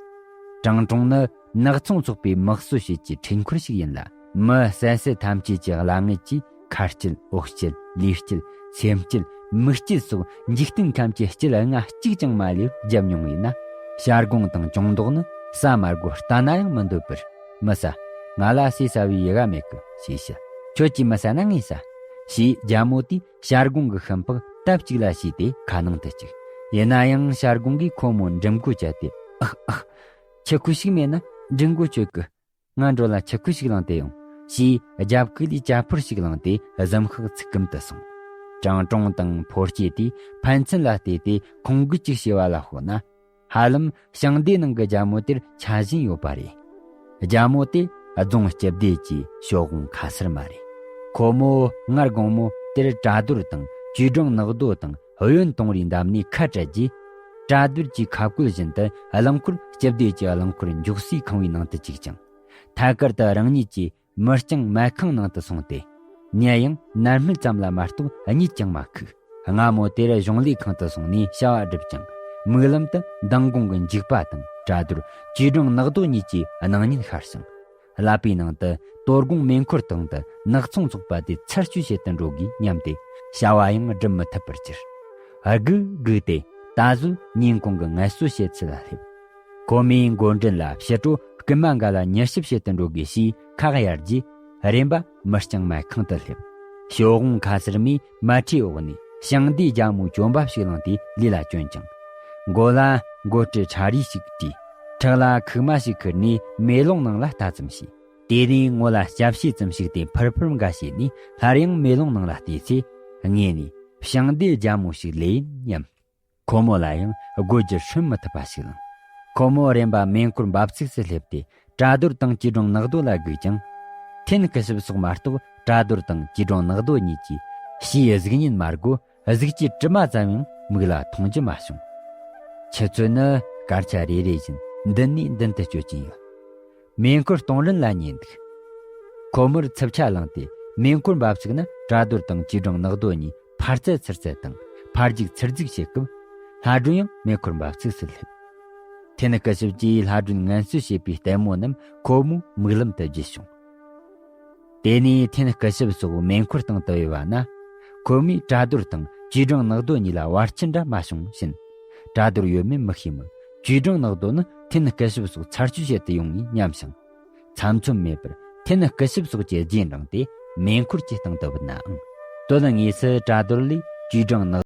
ཀྲང་ཀྲུང་ནི་ནག་ཚོང་ཚོགས་པའི་དམག་གསོ་བྱེད་ཀྱི་འཕྲུལ་འཁོར་ཞིག་ཡིན་ལ། མི་བསད་བསད་ཐམས་ཅད་ཀྱི་གླ་དངུལ་གྱིས་ཁ་སྐྱིད་འོག་སྐྱིད་ལུས་སྐྱིད་སེམས་སྐྱིད་མིག་སྐྱིད་སོགས་འཇིག་རྟེན་ཁམས་ཀྱི་སྐྱིད་ལྔ་གཅིག་ཀྱང་མ་ལུས་བརྒྱབ་མྱོང་བས་ན། བྱ་སྒོང་དང་གྱོང་རྡོག་ནི་ཟ་མ་དགོས་ལྟ་ན་ཡང་མི་འདོད་པར། མི་ཟ། ང་ལ་ཟས་ཟ་བའི་ཡི་ག་མེད་གི་ཞེས་བཤད། ཁྱོད་ཀྱིས་མི་ཟ་ན་ངས་ཟ། ཞེས་རྒྱ་མོ་དེས་བྱ་སྒོང་གི་ཤམ་པགས་སྟབས་གཅིག་ལ་ཕྱིས་ཏེ་ཁ་ནང་དུ་བཅུག། ཡིན་ན་ཡང་བྱ་སྒོང་གིས་ཁོ་མོ་འགྲིམ་སྒོ་བཅད་དེ། ཨག་ཨག་ཆུ་ཁོལ་ཞིག་མེད་ན་འགྲིམ་སྒོ་གཅོད་གི། ང་འགྲོ་ལ་ཆུ་ཁོལ་ཞིག་བླངས་ཏེ་ཡོང་། ཞེས་རྒྱབ་ཁུག་ལས་ཇ་ཕོར་ཞིག་བླངས་ཏེ་གཟིམ་ཤག་ཚིག་གམ་དུ་སོང་། ཀྲང་ཀྲུང་དང་ཕོ་སྐྱེས་དེས་ཕན་ཚུན་ལ་བལྟས་ཏེ་ཁོང་དགོད་ཅིག་བྱས་པ་ལ་དཔགས་ན། ཧ་ལམ་ཞིང་སྡེའི་ནང་གི་རྒྱ་མོ་དེར་ཆ་བཞིན་ཡོད་པ་རེད། རྒྱ་མོ་དེ་རྫོང་སྤྱི་བདེ་གྱི་ཞོགས་ཀོང་ཁ་སར་མ་རེད། ཁོ་མོ་སྔར་དགོང་མོ་དེར་གྲ་རྡོར་དང་ཅུས་ཀྲང་ནག་རྡོ་དང་ཧུ་ཡོན་ཏུང་རིའི་འདབས་ནས་ཁ་བྲལ་རྗེས། གྲ་རྡོར་གྱིས་ཁ་བཀོད་བཞིན་དུ་རླངས་འཁོར་སྤྱི་བདེ་གྱི་རླངས་འཁོར་མགྱོགས་སའི་ཁང་བའི་ནང་དུ་བཅུག་ཅིང་། ཐད་ཀར་དུ་རང་ཉིད་ཀྱི་མི་རྐྱང་མལ་ཁང་ནང་དུ་སོང་སྟེ། ཉལ་ཡང་ནར་སྨིན་ཙམ་ལ་མ་གཏོགས་གཉིད་ཀྱང་མ་ཁུག། སྔ་མོ་དེར་གཞུང་ལས་ཁང་དུ་སོང་ནས་བྱ་བ་བསྒྲུབས་ཀྱང་། མིག་ལམ་དུ་མདང་དགོང་གི་འཇིགས་པ་དང་གྲ་རྡོར་ཅུས་ཀྲང་ནག་རྡོ་གཉིས་ཀྱི་སྣང་བརྙན་ཤར་ཞིང་། ཀླད་པའི་ནང་དུ་དོ་དགོང་མེ་འཁོར་སྟེང་དུ་ནག་ཚོང་ཚོགས་པ་དེ་ཚར་གཅོད་བྱེད་དུ་འགྲོ་དགོས་སྙམ་སྟེ། བྱ་བ་ཡང་སྒྲུབ་མི་ཐུབ་པར་གྱུར། སྒུག་སྒུག་སྟེ་ད་གཟོད་ཉིན་གུང་གི་ངལ་གསོ་བྱེད་ཚུལ་ལ་སླེབས། ཁོ་མོས་མགོ་མགྲོན་ལ་ཕྱི་དྲོ་རྐུན་མ་འགའ་ལ་མྱུལ་ཞིབ་བྱེད་དུ་འགྲོ་དགོས་ཞེས་ཁག་གཡར་རྗེས། རེམ་པ་མི་རྐྱང་མལ་ཁང་དུ་སླེབས། ཞོགས་ཀོང་ཁ་སར་མས་མལ་ཁྲིའི་འོག་ནས་ཞིང་སྡེའི་རྒྱ་མོའི་གྱོན་འབབ་ཞིག་བླངས་ཏེ་ལས་ལ་བསྐྱོན་ཅིང་། མགོ་ལ་མགོ་སྤྲུད་ཁྲ་རིས་ཤིག་བྲིས། ཕྲག་ལ་ཁུག་མ་ཞིག་ཁུར་ནས་མེ་ལོང་ནང་ལ་ལྟ་ཙམ་བྱས། དེ་ནས་ངོ་ལ་སྐྱ་ཕྱེ་ཙམ་ཞིག་དེ་ཕུར་ཕུར་འགའ་བྱས་ནས་སླར་ཡང་མེ་ལོང་ནང་ལ་བལྟས་ཚེ། ངས་ནས་ཞིང་སྡེའི་རྒྱ་མོ་ཞིག་ལས་ཡིན་སྙམ། ཁོ་མོ་ལ་ཡང་དགོད་རྒྱུ་ཧྲུན་མི་ཐུབ་པ་ཞིག་ལངས། ཁོ་མོ་རེམ་པ་མེ་འཁོར་འབབ་ཚུགས་སུ་སླེབས་ཏེ། གྲ་རྡོར་དང་ཅུས་ཀྲང་ནག་རྡོ་ལ་སྒུག་ཅིང་། ཐེན་སྐུ་ཞབས་སོགས་མ་གཏོགས་གྲ་རྡོར་དང་ཅུས་ཀྲང་ནག་རྡོ་གཉིས་ཀྱིས་ཕྱིའི་གཟུགས་བརྙན་མ་དགོས་གཟུགས་ཀྱི་དྲི་མ་ཙམ་ཡང་མིག་ལ་མཐོང་རྒྱུ་མ་བྱུང་། ཆུ་ཚོད་ནི་སྐར་ཆ་རེ་རེ་བཞིན་མདུན་ནས་མདུན་དུ་སྐྱོད་ཀྱིན་ཡོད། མེ་འཁོར་གཏོང་རིན་ལ་ཉེ་འདུག། ཁོ་མོར་ཚུབ་ཆ་བླངས་ཏེ་མེ་འཁོར་འབབ་ཚུགས་ན་གྲ་རྡོར་དང་ཅུས་ཀྲང་ནག་རྡོ་གཉིས་ཕར་བཙལ་ཚུར་བཙལ་དང་ཕར་རྒྱུག་ཚུར་རྒྱུག་བྱེད་སྐབས། ལྷ་སྒྲོན་ཡང་མེ་འཁོར་འབབ་ཚུགས་སུ་སླེབས། ཐེན་སྐུ་ཞབས་ཀྱིས་ལྷ་སྒྲོན་ངལ་གསོ་བྱེད་པའི་ལྟད་མོ་རྣམས་ཁོ་མོའི་མིག་ལམ་དུ་བརྒྱུད་བྱུང་། དེ་ནས་ཐེན་སྐུ་ཞབས་སོགས་མེ་འཁོར་སྟེང་དུ་བུད་པ་ན། ཁོ་མོས་གྲ་རྡོར་དང་ཅུས་ཀྲང་ནག་རྡོ་གཉིས་ལ་བར་ཆད་འདྲ་མ་བྱུང་ཕྱིན། གྲ་རྡོར་ཡོད་མེད་མི་ཤེས་མོད། ཅུས་ཀྲང་ནག་རྡོ་ནི་ཐེན་སྐུ་ཞབས་སོགས་ཚར་གཅོད་བྱེད་དུ་ཡོང་ངེས་སྙམ་ཞིང་། ཚམ་ཚོམ་མེད་པར་ཐེན་སྐུ་ཞབས་སོགས་ཀྱི་རྗེས་འབྲངས་ཏེ་མེ་འཁོར་གྱི་སྟེང་དུ་བུད་ནའང་། དོན་དངོས་སུ་གྲ་རྡོར་ལས་ཅུས་ཀྲང་ནག་